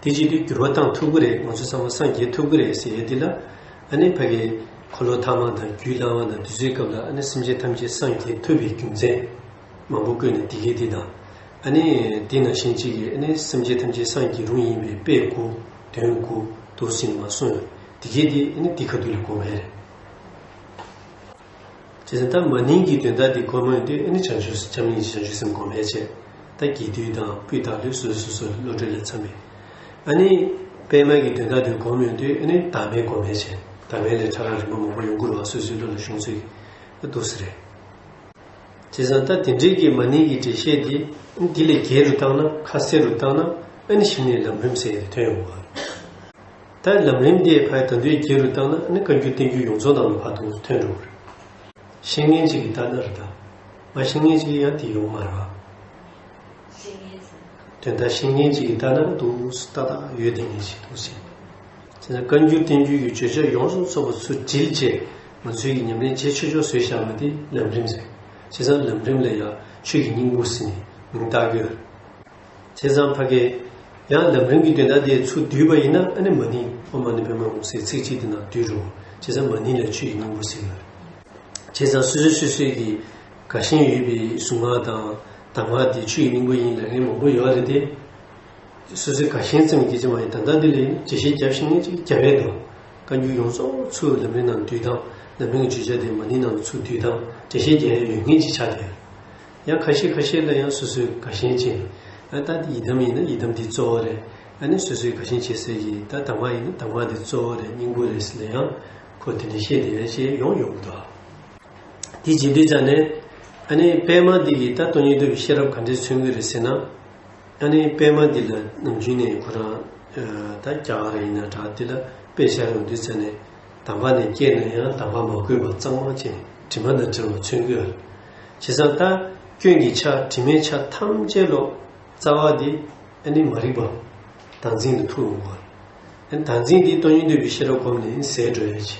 དེ་བྱེད་དུས་འགྱུར་བ་བཏང་ཐུབ་ཀྱི་རེད། ང་ཚོ་ཚང་མ་སངས་རྒྱས་ཐུབ་ཀྱི་རེད་ཟེར་ཡས་འདི་ལ། ཨ་ནི་ཕ་གི་འཁོར་ལོ་ཐ་མ་དང་རྒྱུད་བླ་མ་དང་དེ་ཚོའི་སྐབས་ལ་ཨ་ནི་སེམས་ཅན་ཐམས་ཅད་སངས་རྒྱས་ཐུབ་པའི་རྒྱུ་མཚན་མང་པོ་བཀོད་ནས་དེ་གའི་དེ་དང་། ཨ་ནི་དེ་ནང་བཞིན་གཅིག་གིས་ཨ་ནི་སེམས་ཅན་ཐམས་ཅད་སངས་རྒྱས་རུང་ཡིན་པའི་དཔེ་དགུ། དོན་དགུ་འདུག་ཟིན་མ་གསུངས་ཡོད། དེ་གའི་དེ་ཨ་ནི་དེ་ཁ་ཐུག་ལ་སྒོམ་ཡས་རེད། བྱས་ཙང་ད་མ་ནིང་གི་དོན་དག་དེ་སྒོམ་ཡོང་དུས་ཨ་ནི་བྱང་ཆུབ་བྱམས་སྙིང་རྗེ་བྱང་ཆུབ་སེམས་སྒོམ་ཡས་བྱས། ད་དགེ་འདུན་དང་སྤུས་དག་ལུས་སོ་སོ་སོ་སོ་བློ་གྲོས་ལ་འཚམ་པའི། ཨ་ནི་པད་མ་གི་དོན་དག་དེ་སྒོམ་ཡོང་དུས་ཨ་ནི་བདག་མེད་སྒོམ་ཡས་བྱས། བདག་མེད་ལས་ཕྲ་རགས་རིམ་པ་མང་པོ་ཡོང་གི་རེད་བ། སོ་སོའི་བློ་ལ་ཤོང་ཚོད་ཀྱི་ཨ་འདུག་སེ་རེད། བྱས་ཙང་ད་དེ་འདྲའི་གི་མ་ནིང་གི་འགྲེལ་བཤད་དེ་འདི་ལས་རྒྱས་རུ་བཏང་ན། ཁ་གསལ་རུ་བཏང་ན་ཨ་ནི་གཞི་ནས་ལམ་རིམ་ཟེར་ཡས་དེ་ཐོན་ཡོང་བ་རེད། ད་ལམ་རིམ་དེ་ཕར་ད་དུང་རྒྱས་རུ་བཏང་ན་ཨ་ནི་བཀའ་འགྱུར་བསྟན་འགྱུར་ཡོངས་རྫོགས་ནང་ལ་ཕར་ཐོན་ཐོན་འགྲོ་གི་རེད། ཤེས་མཁན་ཅིག་གིས་ལྟ་ན་རེད་ད། མ་ཤེས་མཁན་ཅིག་གིས་ཡང་དེ་ཡོང་མ་རེད་བ། དོན་དག་ཤེས་མཁན་ཅིག་གིས་ལྟ་ན་འདུག་སེ་ཏག་ཏག་ཡོད་བསྡད་མཁན་ཅིག་འདུག་སེ། བྱས་ཙང་བཀའ་འགྱུར་བསྟན་འགྱུར་གྱི་བརྗོད་བྱ་ཡོངས་སུ་རྫོགས་པ་ཚུར་དྲིལ་བྱས། ང་ཚོའི་གི་ཉམས་ལེན་བྱེད་ཆོག་ཆོག་བཟོས་བཞག་པ་དེ་ལམ་རིམ་ཟེར། བྱས་ཙང་ལམ་རིམ་ལ་ཡང་ཆོས་ཀྱི་སྙིང་པོ་ཟེར་ནས་མིང་བཏགས་ཀྱི་ཡོད། བྱས་ཙང་ཕ་གི་ཡང་ལམ་རིམ་གྱི་དོན་དག་དེ་ཚུར་བསྡུས་པ་ཡིན་ན་ཨ་ནི་མ་ནིང་། ཨོཾ་མ་ཎི་པདྨེ་ཧཱུྃ་ཟེར་ཚིག་གཅིག་དེ་ནང་བསྡུས་འགྲོ། བྱས་ཙང་མ་ནིང་ལ་ཆོས་ཀྱི་སྙིང་པོ་ཟེར་གྱི་ཡོད། བྱས་ཙང་སོ་སོ་སོ་སོའི་གི་དགའ་ཞེན་ཡོད་པའི་གཟུངས་སྔགས་དང་གདམས་ངག་དེ་ཆོས་ཀྱི་སྙིང་པོ་ཡིན་ལབ་མཁན་མང་པོ་ཡོད་རེད་དེ། སོ་སོའི་དགའ་ཞེན་ཙམ་གྱིས་ཅི་མ་ཡིན། ད་ལྟ་འདི་ལ་འགྲེལ་བཤད་རྒྱབ་ཤེས་མཁན་ཅིག་རྒྱབ་ཡས་འདུག་བཀའ་འགྱུར་ཡོངས་རྫོགས་ཚུར་ལམ་རིམ་ནང་བསྡུས་སྟངས། ལམ་རིམ་གྱི་བརྗོད་བྱ་དེ་མ་ནིང་ནང་ལ་ཚུར་བསྡུས་སྟངས། འགྲེལ་བཤད་རྒྱག་ཡས་ཡོད་མཁན་ཅིག་ཆགས་བསྡད་ཡོད། ཡང་ཁ་ཤས་ཁ་ཤས་ལ་ཡང་སོ་སོའི་དགའ་ཞེན་ཅན། ཨ་ད་ཡི་དམ་ཡིན་ན་ཡི་དམ་འདི་གཙོ་བོ་རེད། ཨ་ནི་སོ་སོའི་དགའ་ཞེན་བྱེད་སའི་གི་ད་གདམས་ངག་ཡིན་ན་གདམས་ངག་འདི་གཙོ་བོ་རེད། སྙིང་པོ་རེད་ཟེར་ལ་ཡང་ཁོ་དེ་འདྲ་བཤད་བསྡད་ཡས་ཅིག་ཡོང་ཡོང་གི་འདུག་དེ་བྱེད་དུས་ཙ་ནས་ཨ་ནི་པད་མ་འདི་གིས་ད་སྟོང་ཉིད་རྟོགས་པའི་ཤེས་རབ་ག་འདྲས་མཚོན་གྱི་རེད་ཟེར་ན། ཨ་ནི་པད་མ་འདི་ལ་ནམ་རྒྱུན་ནས་ཁོ་རང་ད་རྒྱ་གར་ཡིན་ན་འདྲ། འདི་ལ་དཔེ་བཞག་ཡོང་དུས་ཙ་ནས་གདམས་པ་ནས་སྐྱེས་ན་ཡང་གདམས་པ་མ་གོས་པ་གཙང་མ་བྱས་ནས་དྲི་མ་དང་བྲལ་བ་མཚོན་གྱི་ཡོད་རེད། བྱས་ཙང་ད་སྐྱོན་གྱི་ཆ་དྲི་མའི་ཆ་ཐམས་ཅད་ལོག་རྩ་བ་འདི་ཨ་ནི་མ་རིག་པ་བདག་འཛིན་དུ་ཐུག་ཡོང་བ། ཨ་ནི་བདག་འཛིན་འདི་སྟོང་ཉིད་རྟོགས་པའི་ཤེས་རབ་སྒོམ་ནས་ཟད་འགྲོ་ཡ་ཆེ།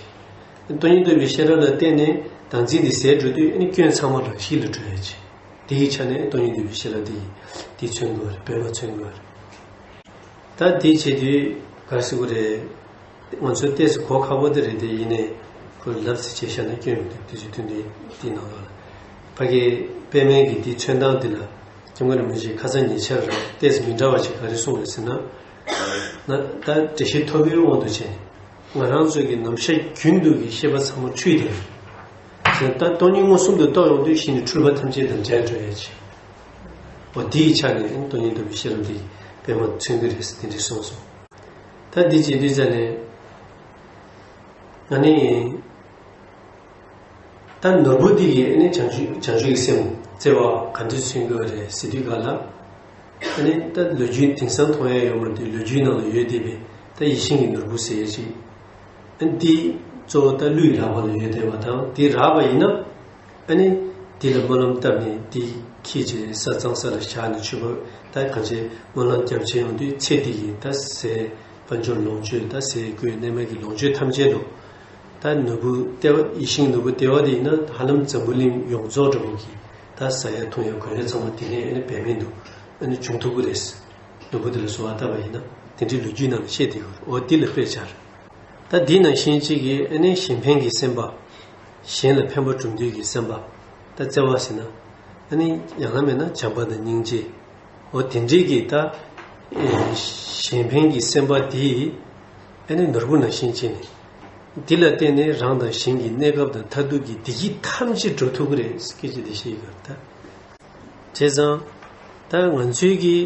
ཨ་ནི་སྟོང་ཉིད་རྟོགས་པའི་ཤེས་རབ་ལ་བརྟེན་ནས་བདག་འཛིན་འདི་ཟད་འགྲོ་དུས་ཨ་ནི་སྐྱོན་ཚང་མ་རང་བཞིན་ལ་གྲོལ་ཡ་ཆེ། དེ་ཡི་ཆ་ནས་སྟོང་ཉིད་རྟོགས་པའི་ཤེས་རབ་འདི་འདི་མཚོན་དགོས་རེད། པད་མ་མཚོན་དགོས་རེད། ད་དེ་བྱེད་དུས་ག་རེ་ཟེར་དགོས་རེད། ང་ཚོའི་ཏོག་ཙམ་གོ་ཁག་པོ་དེ་རེད་དེ། ཡིན་ནའི་ཁོ་ལབ་ཙམ་བྱས་བཞག་ན་སྐྱོན་མི་འདུག་དེ་ཚོའི་དོན་དེ་དེའི་ནང་ལོགས་ལ་ཕ་གི་པད་མའི་གི་དེའི་མཚོན་སྟངས་དེ་ལ་སྐྱབས་མགོན་རིན་པོ་ཆེས་ཁ་སང་ཉེ་ཆར་ཏོག་ཙམ་མི་འདྲ་བ་ཞིག་ག་རེ་གསུངས་རེད་ཟེར་ན། ན་ད་འགྲེལ་བཤད་མཐོ་པོའི་དབང་དུ་བྱས་ནས་ང་རང་ཚོའི་གི་ནམ་ཞག་རྒྱུན་དུ་གི་ཤེས་པ་ཚང་མ་འཁྲུལ་བསྡད་ཡོད། ད་སྟོང་ཉིད་མངོན་སུམ་དུ་རྟོགས་ཡོང་དུས་གཞི་ནས་འཁྲུལ་པ་ཐམས་ཅད་དང་བྲལ་འགྲོ་ཡ་ཆེ། འོ་དེའི་ཆ་ནས་སྟོང་ཉིད་རྟོགས་པའི་ཤེས་རབ་འདི་པད་མ་མཚོན་གྱི་རེད་ཟེར་དེ་འདྲ་གསུངས་སོང་། ད་འདི་བྱེད་དུས་ཙ་ནས་ང་ནི། ད་ནོར་བུ་འདི་ཡིས་ཨ་ནི་བྱང་ཆུབ་བྱང་ཆུབ་ཀྱི་སེམས་བརྩེ་བ་ག་འདྲ་མཚོན་དགོས་རེད་ཟེར་དུས་ག་ལ། ཨ་ནི་ད་ལོ་རྒྱུས་དེང་སང་མཐོང་ཡ་ཡོད་མ་རེད་དེ་ལོ་རྒྱུས་ནང་ལ་ཡོད་བསྡད་པའི་ད་ཡིད་བཞིན་གྱི་ནོར་བུ་ཟེར་ཡ་ཅིག་ཨ་ནི་འདི་གཙོ་བོ་ད་ཀླུ་ཡི་རྭ་བ་ལ་ཡོད་བསྡད་པ་དང་དེ་རག་པ་ཡིན་ན། ཨ་ནི་འདི་ལ་སྨོན་ལམ་བཏབ་ནས་འདི་ཁྱེར་བྱས་ས་གཙང་ས་ལ་བཞག་ནས་མཆོད་པ་ད་གང་བྱས་སྨོན་ལམ་རྒྱབ་བྱས་ཡོང་དུས་ཚེ་འདི་ཡི་ད་ཟས་དཔལ་འབྱོར་ལོངས་སྤྱོད་ད་ཟས་གོས་གནས་མལ་གྱི་ལོངས་སྤྱོད་ཐམས་ཅད་དུ། ད་ནོར་བུ་ལྟེ་བ་ཡིད་བཞིན་ནོར་བུ་ལྟེ་བ་དེ་ཡིན་ན་ཧ་ལམ་འཛམ་བུ་གླིང་ཡོངས་རྫོགས་འདྲ་པོ་གི་ད་ཟ་ཡ་འཐུང་ཡ་གོན་ཡ་ཚང་མ་དེ་ནས་ཨེ་ནི་བེད་མེད་དུ་ཨེ་ནི་བྱུང་ཐུབ་ཀྱི་རེད། ནོར་བུ་དེ་ལ་གསོལ་བ་བཏབ་པ་ཡིན་ན་དེ་འདྲའི་ལོ་རྒྱུས་ནང་ལ་བཤད་དེ་ཡོད་འོ་དེ་ལ་དཔེ་སྦྱར། ད་དེ་ནང་བཞིན་གཅིག་གིས་ཨེ་ནི་གཞན་ཕན་གྱི་སེམས་པ། གཞན་ལ་ཕན་པ་སྒྲུབ་འདོད་ཀྱི་སེམས་པ། ད་བརྩེ་བ་ཟེར་ན། ཨེ་ནི་ཡང་ན་མེད་ན་བྱམས་པ་དང་སྙིང་རྗེ། འོ་དེ་འདྲའི་གི་ད། ཨེ་གཞན་ཕན་གྱི་སེམས་པ་དེ། ཨེ་ནི་ནོར་བུ་ནང་བཞིན་བྱས་ནས། འདི་ལ་བརྟེན་ནས་རང་དང་གཞན་གྱི་གནས་སྐབས་དང་མཐར་ཐུག་གི་བདེ་སྐྱིད་ཐམས་ཅད་འགྲོ་ཐུབ་ཀྱི་རེད་སྐད་ཆ་དེ་བཤད་ཡོད་ད། བྱས་ཙང་། ད་ང་ཚོའི་གི་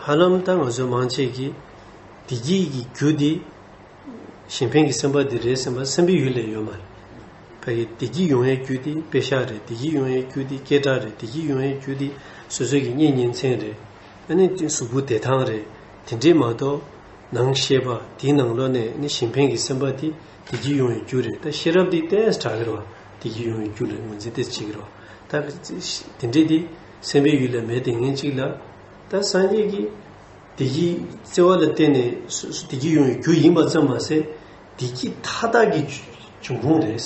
ཧ་ལམ་ད་ང་ཚོ་མང་ཆེ་གི་བདེ་སྐྱིད་ཀྱི་རྒྱུ་དེ་གཞན་ཕན་གྱི་སེམས་པ་དེ་རེད་སེམས་པ་སེམས་པའི་ཡུལ་ལས་ཡོད་མ་རེད། ཕ་གི་བདེ་སྐྱིད་ཡོང་ཡའི་རྒྱུ་དེ་པེ་ཤག་རེད། བདེ་སྐྱིད་ཡོང་ཡའི་རྒྱུ་དེ་སྐད་གྲགས་རེད། བདེ་སྐྱིད་ཡོང་ཡའི་རྒྱུ་དེ་སོ་སོ་གི་གཉེན་ཉེ་ཚན་རེད། ཨ་ནི་གཟུགས་པོ་བདེ་ཐང་རེད། དེ་འདྲས་མ་གཏོགས་ནང་ཤེས་པ་དེའི་ནང་ལོགས་ནས་ནི་གཞན་ཕན་གྱི་སེམས་པ་དེ་བདེ་སྐྱིད་ཡོང་བའི་རྒྱུ་རེད། ད་ཤེས་རབ་དེ་ཏོག་ཙམ་དྲག་གི་རེད་བ། བདེ་སྐྱིད་ཡོང་བའི་རྒྱུ་ལ་ངོས་འཛིན་ཏོག་ཙམ་བྱེད་ཀྱི་རེད་བ། ད་དེ་འདྲས་དེ་སེམས་པའི་ཡུལ་ལ་མེད་དེ་ངན་གཅིག་ལ། ད་སངས་རྒྱས་ཀྱིས་བདེ་སྐྱིད་བརྩེ་བ་ལ་བརྟེན་ནས་སོ་སོ་བདེ་སྐྱིད་ཡོང་བའི་རྒྱུ་ཡིན་པ་ཙམ་མ་ཟད། བདེ་སྐྱིད་མཐའ་དག་གི་འབྱུང་ཁུངས་རེད།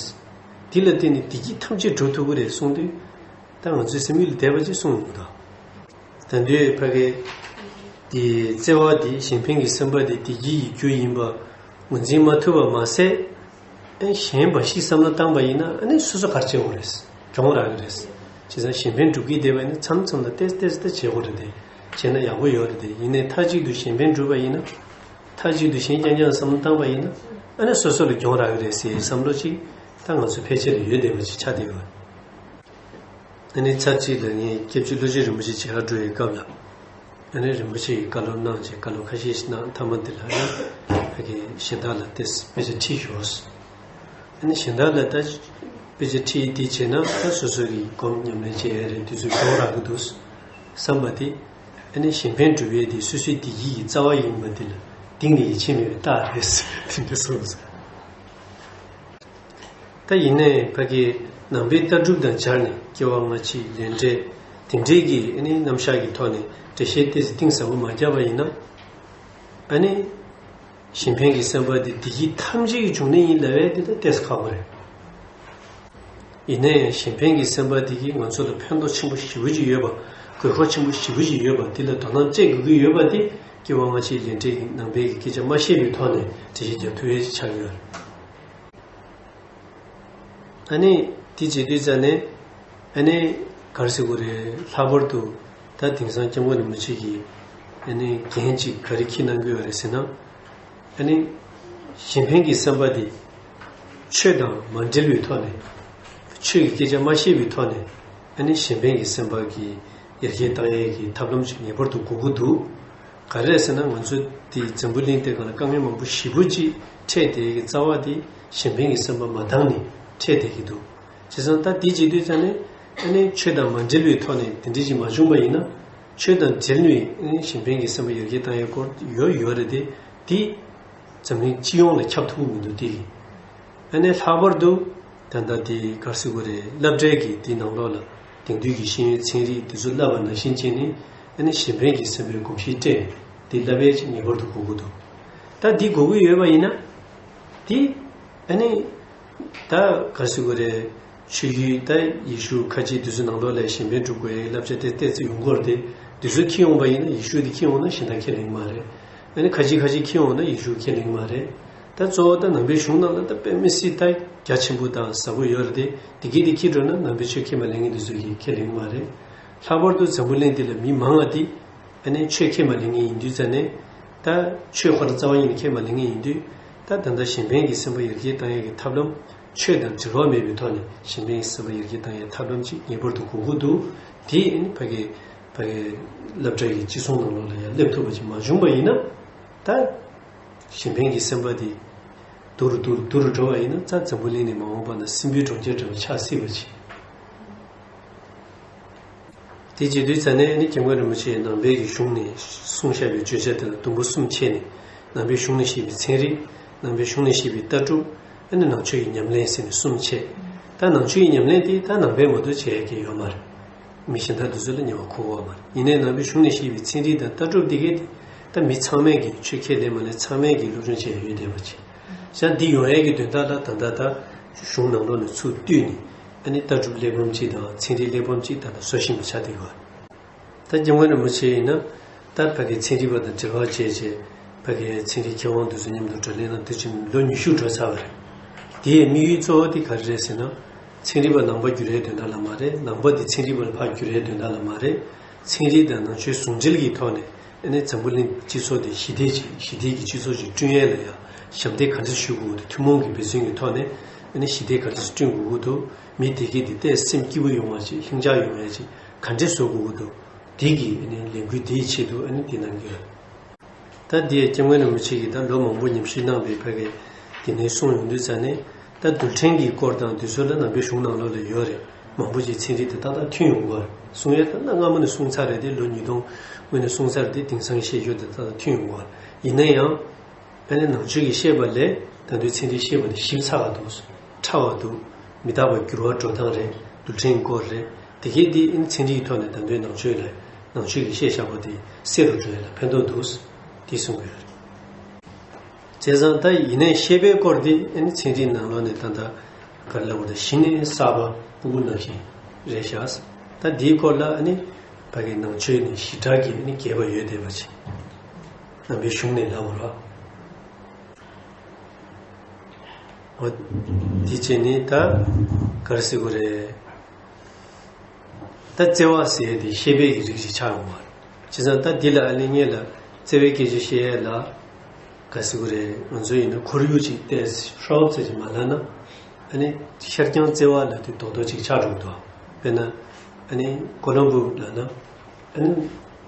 དེ་ལ་བརྟེན་ནས་བདེ་སྐྱིད་ཐམས་ཅད་འགྲོ་ཐུབ་ཀྱི་རེད་གསུངས་དུས། ད་ང་ཚོའི་སེམས་ཡུལ་ལ་དད་པ་ཅིག་གསུངས་ཡོང་གི་འདུག་ད་དུང་ཕ་གི་དེ་བརྩེ་བ་དེ་གཞན་ཕན་གྱི་སེམས་པ་དེ་བདེ་སྐྱིད་ཀྱི་རྒྱུ་ཡིན་པ་ངོས་འཛིན་མ་ཐུབ་པ་མ་ཟད། ཨེ་གཞན་འབའ་ཞིག་བསམ་བློ་བཏང་པ་ཡིན་ན་ཨ་ནི་སོ་སོ་ག་རེ་བྱེད་དགོས་རེད། གྱོང་རག་གི་རེད། བྱས་ཙང་གཞན་ཕན་སྒྲུབ་ཀྱི་བསྡད་པ་ཡིན་ན་མཚམས་མཚམས་ལ་ཏོག་ཙམ་ཏོག་ཙམ་ད་བྱེད་དགོས་རེད་དེ། བྱས་ན་ཡག་པོ་ཡོད་རེད་དེ། ཡིན་ནའི་མཐའ་གཅིག་ཏུ་གཞན་ཕན་སྒྲུབ་པ་ཡིན་ན། མཐའ་གཅིག་ཏུ་གཞན་རྐྱང་རྐྱང་བསམ་བློ་བཏང་པ་ཡིན་ན་ཨ་ནི་སོ་སོ་ལ་གྱོང་རག་གི་རེད་ཟེར་བསམ་བློ་ཅིག་ད་ང་ཚོ་ཕལ་ཆེར་ལ་ཡོད་བསྡད་པ་ཅིག་ཆགས་བསྡད་ཡོད། ཨ་ནི་ཚར་གཅིག་ལ་ངས་སྐྱབས་རྗེ་བློ་ཆེན་རིན་པོ་ཆེ་མཇལ་ཁ་འགྲོ་བའི་སྐབས་ལ། ཨ་ནི་རིན་པོ་ཆེ་ཡིས་བཀའ་སློབ་གནང་བྱས་བཀའ་སློབ་ཁ་ཤས་ཤིག་གནང་། མཐའ་མ་འདི་ལ་ཨ་ནི་ཕ་གི་གཞན་དག་ལ་ཏོག་ཙམ་དཔེ་ཆ་ཁྲིད་ཤོག་ཨ་ནི་གཞན་དག་ལ་ད་དཔེ་ཆ་ཁྲིད་དེ་བྱས་ན་ད་སོ་སོ་གི་སྒོམ་ཉམས་ལེན་བྱེད་ཡ་རེད། དུས་ཚོད་གྱོང་རག་གི་འདུག་བསམ་པ་དེ། ཨ་ནི་གཞན་ཕན་སྒྲུབ་ཡས་དེ་སོ་སོའི་བདེ་སྐྱིད་ཀྱི་རྩ་བ་ཡིན་པ་དེ་ལ་གཏིང་ནས་ཡིད་ཆེས་མེད་པའི་རྟགས་རེད། དེ་འདྲ་གསུངས་སོང་། ད་ཡིན་ནའི་ཕ་གིའི་ནང་པའི་ལྟ་གྲུབ་དང་སྦྱར་ནས་སྐྱེ་བ་སྔ་ཕྱི་ལས་འབྲས་དེ་འདྲའི་གི་ཨ་ནི་རྣམ་གཞག་གི་ཐོག་ནས་འགྲེལ་བཤད་ཏོག་ཙམ་གཏིང་ཟབ་པོ་མ་བརྒྱབ་པ་ཡིན་ན། ཨ་ནི་གཞན་ཕན་གྱི་སེམས་པ་དེ་བདེ་སྐྱིད་ཐམས་ཅད་ཀྱི་འབྱུང་གནས་ཡིན་ལབ་ཡས་དེ་ད་ཏོག་ཙམ་ཁག་པོ་རེད། ཡིན་ནའི་གཞན་ཕན་གྱི་སེམས་པ་དེ་གིས་ང་ཚོ་ལ་ཕན་ཐོགས་ཆེན་པོ་ཞེ་པོ་ཅིག་ཡོད་པ། དགོས་མཁོ་ཆེན་པོ་ཞེ་པོ་ཅིག་ཡོད་པ་དེ་ལ་དོ་སྣང་བྱེད་དགོས་ཀྱི་ཡོད་པ་དེ་སྐྱེ་བ་སྔ་ཕྱིའི་ལས་འབྲས་ཀྱི་ནང་པའི་གི་སྐད་ཆ་མ་བཤད་པའི་ཐོག་ནས་འགྲེལ་བཤད་རྒྱབ་ཐུབ་ཡས་ཅིག་ཆགས་ཀྱི་ཡོད་རེད། ཨ་ནི་དེ་བྱེད་དུས་ཙ་ནས་ཨ་ནི་ག་རེ་ཟེར་དགོས་རེད། ལྷག་པར་དུ་ད་དེང་སང་སྐྱབས་མགོན་རིན་པོ་ཆེ་གིས་ཨ་ནི་འགན་ཅིག་ག་རེ་འཁྱེར་གནང་གི་ཡོད་རེད་ཟེར་ན། ཨ་ནི་གཞན་ཕན་གྱི་སེམས་པ་དེ་ཆོས་དང་མ་འབྲེལ་བའི་ཐོག་ནས། ཆོས་ཀྱི་སྐད་ཆ་མ་བཤད་པའི་ཐོག་ནས་ཨ་ནི་གཞན་ཕན་གྱི་སེམས་པ་གི་ཡར་རྒྱས་བཏང་ཡས་ཀྱི་ཐབས་ལམ་ཅིག་ངེས་པར་དུ་དགོས་ཀྱི་འདུག་ག་རེ་རེད་ཟེར་ན་ང་ཚོ་འདི་འཛམ་བུ་གླིང་འདིའི་སྒང་ལ་དཀའ་ངལ་མང་པོ་ཞེ་པོ་ཅིག་འཕྲད་བསྡད་ཀྱི་རྩ་བ་དེ་གཞན་ཕན་གྱི་སེམས་པ་མ་འདང་ནས་འཕྲད་བསྡད་ཀྱི་འདུག་བྱས་ཙང་ད་འདི་བྱེད་དུས་ཙ་ནས་ཨ་ནི་ཆོས་དང་མ་འབྲེལ་བའི་ཐོག་ནས་དེ་འདྲ་ཅིག་མ་བྱུང་པ་ཡིན་ན། ཆོས་དང་འབྲེལ་ནས་ཨ་ནི་གཞན་ཕན་གྱི་སེམས་པ་ཡར་རྒྱས་བཏང་ཡས་སྐོར་ཡོད་ཡོད་རེད་དེ། འདི་འཛམ་གླིང་སྤྱི་ཡོངས་ལ་ཁྱབ་ཐུབ་ཀྱི་མི་འདུག་དེ་གི་ཨ་ནི་ལྷག་པར་དུ་ད་ལྟ་དེ་ག་རེ་ཟེར་དགོས་རེད། སློབ་གྲྭའི་གི་དེ་ནང་ལོགས་ལ་དེང་དུས་ཀྱི་ཤེས་ཡོན་ཚན་རིག་དེ་ཚོ་བསླབ་པ་ནང་བཞིན་བྱས་ནས་ཨ་ནི་གཞན་ཕན་གྱི་སེམས་པའི་གོམས་གཤིས་སྤྲད་ནས་དེ་བསླབ་ཡས་ཅིག་ངེས་པར་དུ་དགོས་ཀྱི་འདུག་ད་འདི་དགོས་ཀྱི་ཡོད་པ་ཡིན་ན། དེ་ཨ་ནི་ད་ག་རེ་ཟེར་དགོས་རེད། ཆོས་བརྒྱུད་ད་ཡེ་ཤུ་ཁ་ཆེ་དེ་ཚོའི་ནང་ལོགས་ལ་གཞན་ཕན་སྒྲུབ་དགོས་ཡས་བསླབ་བྱ་དེ་ཏོག་ཙམ་ཡོང་གི་ཡོད་རེད་དེ། དེ་ཚོ་འཁྱེར་ཡོང་པ་ཡིན་ན་ཡེ་ཤུ་དེ་འཁྱེར་ཡོང་ན་གཞན་དག་ཁས་ལེན་གྱི་མ་རེད། ཨ་ནི་ཁ་ཆེ་ཁ་ཆེ་འཁྱེར་ཡོང་ན་ཡེ་ཤུ་ཁས་ལེན་གྱི་མ་རེད། ད་གཙོ་བོ་ད་ནང་པའི་གཞུང་ནང་ལ་ད་དཔེ་མི་སྲིད་ད་རྒྱ་ཆེན་པོ་དང་ཟབ་པོ་ཡོད་རེད་དེ། དེ་གི་དེ་འཁྱེར་འགྲོ་ན་ནང་པའི་ཆོས་ཁས་མ་ལེན་མཁན་དེ་ཚོ་གིས་ཁས་ལེན་གྱི་མ་རེད། ལྷག་པར་དུ་འཛམ་བུ་གླིང་འདི་ལ་མི་མང་བ་འདི་ཨ་ནི་ཆོས་ཁས་མ་ལེན་མཁན་ཡིན་དུས་ཙ་ནས། ད་ཆོས་ཁོ་རང་རྩ་བ་ཉིད་ནས་ཁས་མ་ལེན་མཁན་ཡིན་དུས། ད་ད་ལྟ་གཞན་ཕན་གྱི་སེམས་པ་ཡར་རྒྱས་བཏང་ཡས་ཀྱི་ཐབས་ལམ་ ཆོས་དང་འབྲེལ་བ་མེད་པའི་ཐོག་ནས་གཞན་ཕན་གྱི་སེམས་པ་ཡར་རྒྱས་བཏང་ཡའི་ཐབས་ལམ་ཅིག་ངེས་པར་དུ་དགོས་ཀྱི་འདུག་དེ་ཨ་ནི་ཕ་གི་ཕ་གི་སློབ་གྲྭ་ཡི་སྤྱི་ཚོགས་ནང་ལོགས་ལ་ཡང་སླེབས་ཐུབ་པ་ཅིག་མ་བྱུང་པ་ཡིན་ན། ད་གཞན་ཕན་གྱི་སེམས་པ་དེ་སྡུག་རུ་སྡུག་རུ་སྡུག་རུ་འགྲོ་བ་ཡིན་ན། ད་འཛམ་བུ་གླིང་ནས་མ་འོངས་པ་ན་སྲིན་པོའི་གྲོང་ཁྱེར་འདྲ་བ་ཆགས་སྲིད་པ་ཅིག་དེ་བྱེད་དུས་ཙ་ནས་ཨ་ནི་སྐྱབས་མགོན་རིན་པོ་ཆེས་ནང་པའི་གི་གཞུང་ནས་གསུངས་བཞག་པའི་བརྗོད་བྱ་དེ་ལ་དུམ་བུ་གསུམ་ཕྱེ་ནས། ནང་པའི་གཞུང་ནས་བཤད་པའི་ཚན་རིག་ནང་པའི་གཞུང་ནས་བཤད་པའི་ལྟ་གྲུབ། ཨ་ནི་ནང་ཆོས་ཀྱི་ཉམས་ལེན་ཟེར་ནས་གསུམ་ཕྱེ། ད་ནང་ཆོས་ཀྱི་ཉམས་ལེན་དེ་ད་ནང་པས་མ་གཏོགས་བྱེད་ཡ་གི་ཡོད་མ་རེད། མི་གཞན་དག་དེ་ཚོ་ལ་ཉེ་བར་མཁོ་གི་ཡོད་མ་རེད། ཡིན་ནའི་ནང་པའི་གཞུང་ནས་བཤད་པའི་ཚན་རིག་དང་ལྟ་གྲུབ་དེ་གས་དེ་ད་མི་ཚང་མས་ཀྱི་ཆོས་ཁས་ལེན་མ་ལེན་ཚང་མས་ཀྱི་སློབ་སྦྱོང་བྱས་ཡོད་བསྡད་པ་ཅིག་བྱས་ཙང་འདི་ཡོང་ཡས་ཀྱི་དོན་དག་ལ་ད་ལྟ་ད་གཞུང་ནང་ལོགས་ནས་ཚུར་བཏུས་ནས་ཨ་ནི་ལྟ་གྲུབ་གླེགས་བམ་གཅིག་དང་ཚན་རིག་གླེགས་བམ་གཅིག་ད་ལྟ་བཟོ་བཞིན་པ་ཆགས་བསྡད་ཡོད། ད་སྐྱབས་མགོན་རིན་པོ་ཆེ་ཡིན་ན་ད་ཕ་གི་ཚན་རིག་པ་དང་འབྲེལ་བ་བྱས་བྱས་ཕ་གི་ཚན་རིག་མཁས་དབང་དེ་ཚོ་མཉམ་དུ་བགྲོ་གླེང་གནང་དུས་ཕྱིན་ལོ་ཉི་ཤུ་འགྲོ་ཚར་བ་རེད། དེའི་དམིགས་ཡུལ་གཙོ་བོ་དེ་ག་རེ་རེད་ཟེར་ན། ཚན་རིག་པ་ནང་པ་བསྒྱུར་ཡའི་དོན་དག་ལ་མ་རེད། ནང་པ་དེ་ཚན་རིག་པ་ལ་ཕར་བསྒྱུར་ཡའི་དོན་དག་ལ་མ་རེད། ཚན་རིག་དང་ནང་ཆོས་ཟུང་འབྲེལ་གྱི་ཐོག་ནས་ཨ་ནི་འཛམ་བུ་གླིང་སྤྱི་ཚོགས་དེ་ཞི་བདེ་ཅིག་ཞི་བདེ་གི་སྤྱི་ཚོགས་ཅིག་བསྐྲུན་ཡས་ལ་ཡང་ཞབས་འདེགས་ག་འདྲ་ཞུ་དགོས་འདུག་ཐུན་མོང་གི་འབད་བརྩོན་གྱི་ཐོག་ནས་ཨ་ནི་ཞི་བདེ་ག་འདྲ་བསྐྲུན་དགོས་ཀྱི་འདུག་མི་དེ་གས་དེ་ཏོག་ཙམ་སྐྱིད་པོ་ཡོང་བ་ཅིག་ལྷིང་འཇགས་ཡོང་ཡས་ཅིག་ག་འདྲ་བཟོ་དགོས་ཀྱི་འདུག་དེ་གི་ཨ་ནི་ལས་འགུལ་དེའི་ཆེད་དུ་ཨ་ནི་དེ་གནང་གི་ཡོད། ད་འདི་སྐྱབས་མགོན་རིན་པོ་ཆེ་གིས་ད་ལོ་མང་པོ་ཉམས་ཞིབ་གནང་བའི་ཕ་གི་དེ་ནས་གསུངས་ཡོང་དུས་ཙ་ནས། ད་རྡུལ་ཕྲན་གྱི་སྐོར་དང་དེ་ཚོ་ལ་ནང་པའི་གཞུང་ནང་ལོགས་ལ་ཡོད་རེད། མང་པོ་ཅིག་ཚན་རིག་དེ་ཏག་ཏག་ཐོན་ཡོང་གི་རེད། གསུང་ཡས་ད་ལྟ་སྔ་མོ་ནས་གསུངས་ཚར་རེད་དེ། ལོ་ཉིས་སྟོང་སྔོན་ནས་གསུངས་ཚར་རེད་དེ། དེང་སང་བཤད་རྒྱུ་དེ་ཏག་ཏག་ཐོན་ཡོང་གི་རེད། ཡིན་ན་ཡང་ཨ་ནི་ནང་ཆོས་ཀྱི་བཤད་པ་ལས་ད་དུང་ཚན་རིག་བཤད་པ་དེ་ཞིབ་ཚགས་པ་འདུག་ཕྲ་བ་འདུག་མི་རྟག་པ་འགྱུར་བ་འགྲོ་སྟངས་རེད། རྡུལ་ཕྲན་སྐོར་རེད། དེ་གས་འདི་ཨ་ནི་ཚན་རིག་གི་ཐོག་ནས་ད་དུང་ནང་ཆོས་ལ་ནང་ཆོས་ཀྱི་བཤད་བཞག་པ་དེ་གསལ་རུ་འགྲོ་ཡ་ལ་ཕན་ཐོགས་འདུག་དེ་གསུང་གི་ཡོད་རེད། བྱས་ཙང་ད་ཡིན་ནའི་བཤད་པའི་སྐོར་འདི་ཨ་ནི་ཚན་རིག་ནང་ལོགས་ནས་ད་ལྟ་ག་རེ་ལབ་དགོས་རེད། གཞི་ནས་གསར་པ་ཕྲུ་གུ་ནང་བཞིན་རེད་ཤག་ད་འདིའི་སྐོར་ལ་ཨ་ནི་ཕ་གི་ནང་ཆོས་ནས་ཞིབ་ཕྲ་གི་ཨ་ནི་རྒྱས་པ་ཡོད་བསྡད་པ་ཅིག་ནང་པའི་གཞུང་ནས་ལབ་དགོས་རེད། འོ། དེ་བྱས་ནས་ད་ག་རེ་ཟེར་དགོས་རེད། ད་བརྩེ་བ་ཟེར་ཡས་དེ་བཤད་པའི་གི་རིགས་ཤིག་ཆགས་ཡོང་བ་རེད། བྱས་ཙང་ད་འདི་ལ་ཨ་ནི་སྔོན་ལ་བརྩེ་བའི་སྐད་ཆ་བཤད་ཡས་ལ་ག་རེ་ཟེར་དགོས་རེད། ང་ཚོ་ཡིན་ན་ཁོར་ཡུག་ཅིག་ཏོག་ཙམ་ཧྲོབ་ཙམ་ཅིག་མ་ལབ་ན། ཨ་ནི་ཤར་རྐྱང་བརྩེ་བ་ལབ་དུས་རྡོག་རྡོག་ཅིག་ཆགས་འགྲོ་གི་འདུག་དཔེར་ན་ཨ་ནི་ཀོ་ལོམ་བུ་ལབ་ན། ཨ་ནི་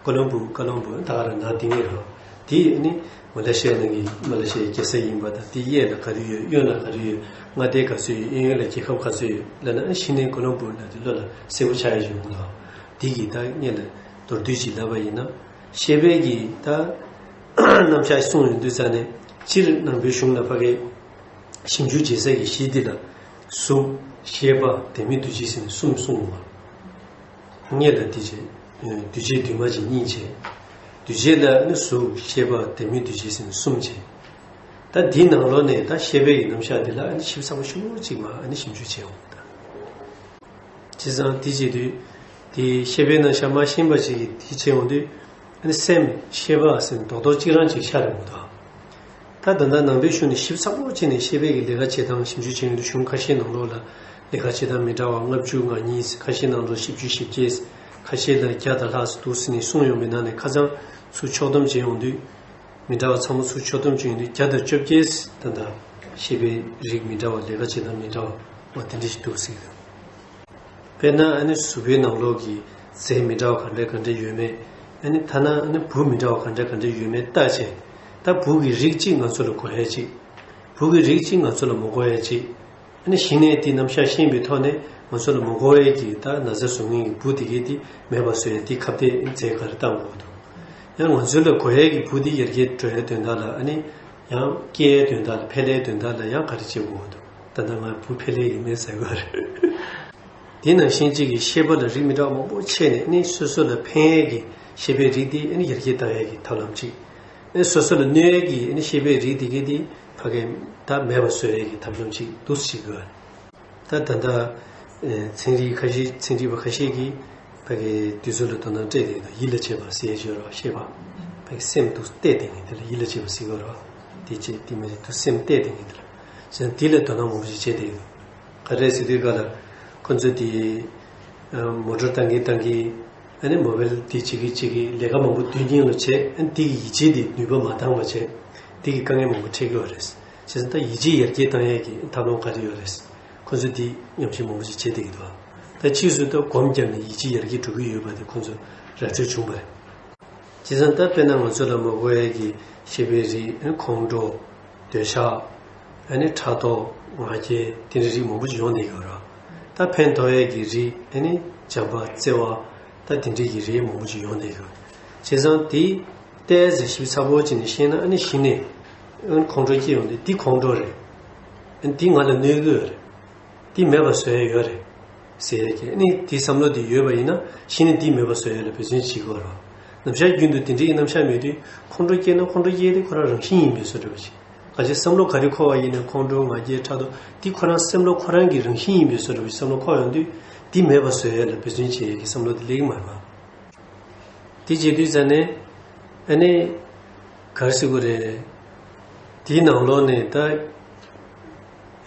ཀོ་ལོམ་བུ་ཀ་ལོམ་བུ་ད་ག་རང་ན་དེ་ངེས་རང་། དེ་ཨ་ནི་མ་ལེ་ཤི་ཡ་ནང་གི་མ་ལེ་ཤི་ཡའི་རྒྱལ་ས་ཡིན་པ་དང་། དེ་གཡས་ལ་ག་རེ་ཡོད། གཡོན་ལ་ག་རེ་ཡོད། མངའ་སྡེ་ག་ཚོད་ཡོད། གཡས་གཡོན་ལ་རྒྱལ་ཁབ་ག་ཚོད་ཡོད་ལབ་ན། ཨ་ནི་གཞི་ནས་ཀོ་ལོམ་བུ་ལབ་དུས་བློ་ལ་གསལ་པོ་ཆགས་ཡ་ཡོང་གི་འདུག་དེ་གི་ད་སྔོན་ལ་མདོར་བསྡུས་ཅིག་ལབ་པ་ཡིན་ན། བཤད་པའི་གི་ད་རྣམ་གཞག་གསུངས་ཡོང་དུས་ཙ་ནས། སྤྱིར་ནང་པའི་གཞུང་ལ་ཕ་གི་ཞིབ་འཇུག་བྱེད་སའི་གི་གཞི་འདི་ལ་གཟུགས། ཤེས་པ། བདེན་མེད་འདུ་བྱེད་ཟེར་ནས་གསུམ་གསུངས་ཡོང་བ། སྔོན་ལ་འདུས་བྱས། འདུས་བྱས་འདུས་མ་བྱས་གཉིས་བྱས། འདུས་བྱས་ལ་ནི་གཟུགས། ཤེས་པ། བདེན་མེད་འདུ་བྱེད་ཟེར་ནས་གསུམ་བྱས། ད་འདིའི་ནང་ལོགས་ནས་ད་བཤད་པའི་གི་རྣམ་གཞག་འདི་ལ་ཨ་ནི་ཞིབ་ཚགས་པོ་ཞེ་པོ་ཅིག་མར་ཨ་ནི་ཞིབ་འཇུག་བྱས་ཡོང་། ད་བྱས་ཙང་དེ་བྱེད་དུས་དེའི་བཤད་པའི་རྣམ་གཞག་མར་ཤེས་པ་ཅིག་གིས་དེ་བྱས་ཡོང་དུས། ཨ་ནི་སེམས། ཤེས་པ་ཟེར་ནས་རྡོག་རྡོག་གཅིག་རང་གཅིག་ཆགས་རེད་མོད་དོ། ད་ད་ལྟ་ནང་པའི་གཞུང་ནས་ཞིབ་ཚགས་པོ་བྱས་ནས་བཤད་པའི་གི་ལས་ཀ་བྱེད་སྟངས་ཞིབ་འཇུག་བྱེད་ཡོང་དུས། གཞུང་ཁ་ཤས་ནང་ལོགས་ལ་ལས་ཀ་བྱེད་སྟངས་མི་འདྲ་བ་ལྔ་བཅུ་ང་གཉིས། ཁ་ཤས་ནང་ལོགས་བཞི་བཅུ་ཞེ་བརྒྱད། ཁ་ཤས་ལ་བརྒྱ་དང་ལྷག་ཙམ་འདུག་ཟེར་ནས་གསུངས་ཡོང་བའི་ནང་ནས། ཁ་སང་ཚུར་ཕྱོགས་བསྡོམས་བྱས་ཡོང་དུས། མི་འདྲ་བ་ཚང་མ་ཚུར་ཕྱོགས་བསྡོམས་བྱས་ཡོང་དུས་བརྒྱ་དང་བཅོ་བརྒྱད། ད་ལྟ་བཤད་པའི་རིགས་མི་འདྲ་བ། ལས་ཀ་བྱེད་སྟངས་མི་འདྲ་བ། འོ་དེ་འདྲ་ཞིག་འདུག་ཟེར་གྱི་འདུག་དཔེར་ན་ཨ་ནི་གཟུགས་པོའི་ནང་ལོགས་ཀྱི་རྫས་མི་འདྲ་བ་ག་འདྲ་ག་འདྲ་ཡོད་མེད། ཨ་ནི་ཐ་ན་ཨ་ནི་བུ་མི་འདྲ་བ་ག་འདྲ་ག་འདྲ་ཡོད་མེད་བལྟས་བྱས། ད་བུ་གི་རིགས་གཅིག་ང་ཚོ་ལ་གོ་ཡ་གཅིག་བུ་གི་རིགས་གཅིག་ང་ཚོ་ལ་མ་གོ་ཡ་གཅིག་ཨ་ནི་གཞི་ནས་དེ་རྣམ་གཞག་ཤེས་པའི་ཐོག་ནས་ང་ཚོ་ལ་མ་གོ་ཡ་གི་ད་ན་ཚ་བཟོ་མཁན་གྱི་བུ་དེ་གས་དེ་མེད་པ་བཟོ་ཡ་དེ་ཁ་གཏད་རྫས་ག་རེ་བཏང་དགོས་འདུག་ཡང་ང་ཚོ་ལ་གོ་ཡ་གི་བུ་དེ་ཡར་རྒྱས་འགྲོ་ཡའི་དོན་དག་ལ། ཨ་ནི་ཡང་སྐྱེ་ཡའི་དོན་དག་ལ། འཕེལ་ཡའི་དོན་དག་ལ་ཡང་ག་རེ་བྱེད་དགོས་འདུག་ད་ལྟ་ང་བུ་འཕེལ་ཡས་ཡིན་མེད་ཟེར་གྱི་ཡོད་རེད། དེ་ནང་བཞིན་གཅིག་གི་ཤེས་པ་ལ་རིགས་མི་འདྲ་བ་མང་པོ་ཕྱེ་ནས། ཨ་ནི་སོ་སོ་ལ་ཕན་ཡས་ཀྱི་ཤེས་པའི་རིགས་དེ་ཨ་ནི་ཡར་རྒྱས་བཏང་ཡས་ཀྱི་ཐབས་ལམ་གཅིག་ཨ་ནི་སོ་སོ་ལ་གནོད་ཡས་ཀྱི་ཨ་ནི་ཤེས་པའི་རིགས་དེ་གས་དེ་ཕ་གི་ད་མེད་པ་བཟོ་ཡས་ཀྱི་ཐབས་ལམ་གཅིག་འདུག་ཟེར་གྱི་ཡོད། ད་ད་ལྟ་ཚན་རིག་ཁ་ཤས། ཚན་རིག་པ་ཁ་ཤས་ཀྱིས་ཕ་གི་དུས་ཚོད་ལ་དོ་སྣང་སྤྲད་དེ། ཡིད་ལ་བྱེད་པ་ཟེར་ཡས་ཡོད་རེད་བ། ཤེས་པ་ཕ་གི་སེམས་དུ་གཏད་དེ་ངེས་དེ་ལ་ཡིད་ལ་བྱེད་པ་ཟེར་གྱི་ཡོད་རེད་བ། དེ་བྱས་དེ་མ་རེད་དུ། སེམས་གཏད་དེ་ངེས་དེ་ལ། བྱས་ཙང་དེ་ལ་དོ་སྣང་མང་པོ་ཞིག་བྱས་ཏེ། ག་རེ་ཟེར་དུས་ག་ལ་ཁོ་ཚོ་དེ་མོ་ཊ་བཏང་གིན་བཏང་གིན། ཨ་ནི་མོ་བེལ་དེ་བྱེད་ཀྱི་བྱེད་ཀྱི་ལས་ཀ་མང་པོ་དུས་རྒྱུན་ལ་བྱས། ཨ་ནི་དེ་གི་ཡིད་ཆེས་དེ་ནུས་པ་མ་འདང་བ་བྱས། དེ་གི་དཀའ་ངལ་མང་པོ་འཕྲད་ཀྱི་ཡོད་རེད། བྱས་ཙང་ད་ཡིད་ཆེས་ཡར་རྒྱས་བཏང་ཡས་ཀྱི་ཐབས་ལམ་ག་རེ་ཡོད་རེད། ཁོ་ཚོས་འདི་ཉམས་ཞིབ་མང་པོ་ཞིག་བྱེད་བསྡད་ཀྱི་འདུག་ད་ཕྱིས་སུ་ད་སྒོམ་བརྒྱབ་ནས་ཡིད་ཆེས་ཡར་རྒྱས་འགྲོ་གི་ཡོད་པ་དེ་ཁོ་ཚོ་ར་འཕྲོད་བྱུང་བ་རེད། བྱས་ཙང་ད་དཔེར་ན་ང་ཚོ་ལ་མ་གོ་ཡ་གི་ཤེས་པའི་རིགས། ཨ་ནི་ཁོང་ཁྲོ། འདོད་ཆགས། ཨ་ནི་ཕྲག་དོག་ང་རྒྱལ་དེ་འདྲའི་རིགས་མང་པོ་ཞིག་ཡོང་བསྡད་ཀྱི་ཡོད་རེད། ད་ཕན་ཐོགས་ཡ་གི་རིགས། ཨ་ནི་བྱམས་པ་བརྩེ་བ། ད་དེ་འདྲའི་གི་རིགས་མང་པོ་ཞིག་ཡོང་བསྡད་ཀྱི་ཡོད་རེད། བྱས་ཙང་དེ་ཏོག་ཙམ་ཞིབ་ཚགས་པོ་བྱས་ནས་ཤེས་ན། ཨ་ནི་གཞི་ནས་ཨ་ནི་ཁོང་ཁྲོ་སྐྱེ་ཡོང་དུས་འདི་ཁོང་ཁྲོ་རེད། ཨ་ནི་འདི་ང་ལ་གནོད་ཀྱི་ཡོད་རེད། འདི་མེད་པ་བཟོ་ཡ་ཡོད་རེད་ཟེར་ཡ་གི། ཨ་ནི་འདི་བསམ་བློ་འདི་ཡོད་པ་ཡིན་ན་གཞི་ནས་འདི་མེད་པ་བཟོ་ཡ་ལ་འབད་བརྩོན་བྱེད་དགོས་རེད། ནམ་ཞག་རྒྱུན་དུ་དེ་འདྲའི་རྣམ་གཞག་མེད་དུས་ཁོང་ཁྲོ་སྐྱེས་ན་ཁོང་ཁྲོ་སྐྱེས་ཏེ་ཁོ་རང་རང་བཞིན་ཡིན་པའི་བཟོ་འདྲ་བ་ཞིག་ག་ཅི་བསམ་བློ་ག་རེ་འཁོར་བ་ཡིན་ན། ཁོང་ཁྲོ་ང་རྒྱལ་ཕྲག་དོག་འདི་ཁོ་རང་སེམས་བློ་ཁོ་རང་གི་རང་བཞིན་ཡིན་པའི་བཟོ་འདྲ་བ་ཞིག་བསམ་བློ་འཁོར་ཡོང་དུས་འདི་མེད་པ་བཟོ་ཡ་ལ་འབད་བརྩོན་བྱེད་ཡ་གི་བསམ་བློ་འདི་སླེབས་ཀྱི་མ་རེད་པ། དེ་བྱེད་དུས་ཙ་ནས་ཨ་ནི་ག་རེ་ཟེར་དགོས་རེད། དེའི་ནང་ལོགས་ནས་ད་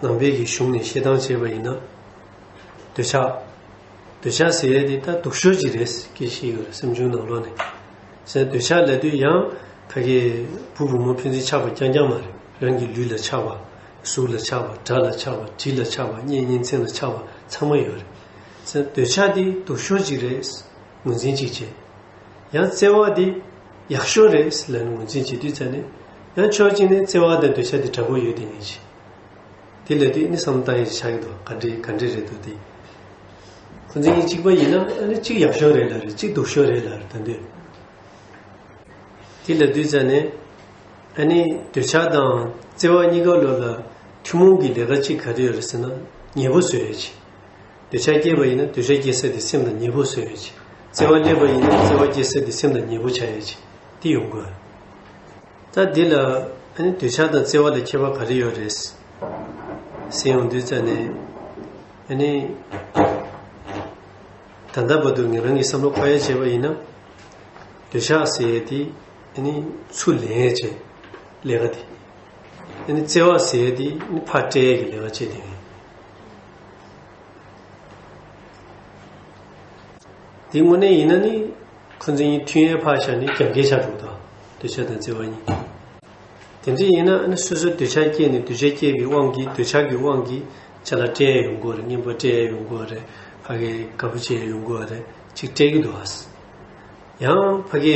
ནང་པའི་གི་གཞུང་ནས་བཤད་སྟངས་བྱས་པ་ཡིན་ན། འདོད་ཆགས། འདོད་ཆགས་ཟེར་ཡ་དེ་ད་སྡུག་ཤོས་ཅིག་རེད་ཟེར་བཤད་ཡོད་རེད། སེམས་བྱུང་ནང་ལོགས་ནས་ཟེར། འདོད་ཆགས་ལབ་དུས་ཡང་ཕ་གི་བུ་བུ་མོ་ཕན་ཚུན་ཆགས་པ་རྐྱང་རྐྱང་མ་རེད། རང་གི་ལུས་ལ་ཆགས་པ། གཟུགས་ལ་ཆགས་པ། སྒྲ་ལ་ཆགས་པ། དྲི་ལ་ཆགས་པ། གཉེན་ཉེ་ཚན་ལ་ཆགས་པ་ཚང་མ་ཡོད་རེད་ཟེར། འདོད་ཆགས་དེ་སྡུག་ཤོས་ཅིག་རེད། ངོས་འཛིན་གཅིག་བྱས། ཡང་བརྩེ་བ་དེ་ཡག་ཤོས་རེད་ཟེར་ལབ་ནས་ངོས་འཛིན་བྱེད་དུས་ཙ་ནས། ཡང་ཕྱོགས་གཅིག་ནས་བརྩེ་བ་དང་འདོད་ཆགས་དེ་འདྲ་པོ་ཡོད་དེ་ངེས་ཅི། དེ་ལབ་དུས་ནི་བསམ་བློ་བཏང་ཡས་ཆགས་ཀྱི་འདུག་ག་འདྲས་ག་འདྲས་རེད་འདུག་དེ། ཁོ་ཚོ་གཉིས་གཅིག་པ་ཡིན་ན་ཨ་ནི་གཅིག་ཡག་ཤོས་རེད་ལབ་རེད། གཅིག་སྡུག་ཤོས་རེད་ལབ་རེད། ད་འདོད། དེ་ལབ་དུས་ཙ་ནས་ཨ་ནི་འདོད་ཆགས་དང་བརྩེ་བ་གཉིས་ཀ་ལོགས་ལ་ཐུན་མོང་གི་ལས་ཀ་གཅིག་ག་རེ་ཡོད་རེད་ཟེར་ན། ཉེ་པོ་བཟོ་ཡས་ཅིག་འདོད་ཆགས་སྐྱེས་པ་ཡིན་ན་འདོད་ཆགས་སྐྱེ་ས་དེ་སེམས་ལ་ཉེ་པོ་བཟོ་ཡས་ཅིག་བརྩེ་བ་སླེབས་པ་ཡིན་ན་བརྩེ་བ་སྐྱེ་ས་དེ་སེམས་ལ་ཉེ་པོ་ཆགས་ཡས་ཅིག་དེ་ཡོང་དགོས། ད་འདི་ལ་ཨ་ནི་འདོད་ཆགས་དང་བརྩེ་བ་ལ་ཁྱད་པར་ག་རེ་ཡོད་རེད་ཟེར་ཡོང་དུས་ཙ་ནས། ཨ་ནི་ད་ལྟ་བར་དུ་ངེད་རང་གིས་བསམ་བློ་འཁོར་ཡ་བྱས་པ་ཡིན་ན། འདོད་ཆགས་ཟེར་ཡས་དེ་ཨ་ནི་ཚུར་ལེན་ཡས་བྱས་ལས་ཀ་དེ། ཨ་ནི་བརྩེ་བ་ཟེར་ཡས་དེ་ཨ་ནི་ཕར་སྤྲད་ཡས་ཀྱི་ལས་ཀ་བྱས་དེ་ཡིན། དེ་དངོས་གནས་ཡིན་ན་ནི་ཁོ་ཚོ་གཉིས་མཐུན་ཡས་ཕར་བཞག་ནས་རྒྱབ་འགལ་ཆགས་འགྲོ་གི་འདུག་འདོད་ཆགས་དང་བརྩེ་བ་གཉིས། དེ་འདྲ་ཡིན་ན་ཨ་ནི་སོ་སོ་འདོད་ཆགས་སྐྱེས་ནས་འདོད་ཆགས་སྐྱེས་པའི་དབང་གིས། འདོད་ཆགས་ཀྱི་དབང་གིས་ཅ་ལག་སྤྲད་ཡས་ཡོང་གི་ཡོད་རེད། རྔན་པ་སྤྲད་ཡས་ཡོང་གི་ཡོད་རེད། ཕ་གི་དགའ་པོ་བྱེད་ཡས་ཡོང་གི་ཡོད་རེད། ཅིག་སྤྲད་ཀྱི་འདུག་ཨ། ཡང་ཕ་གི་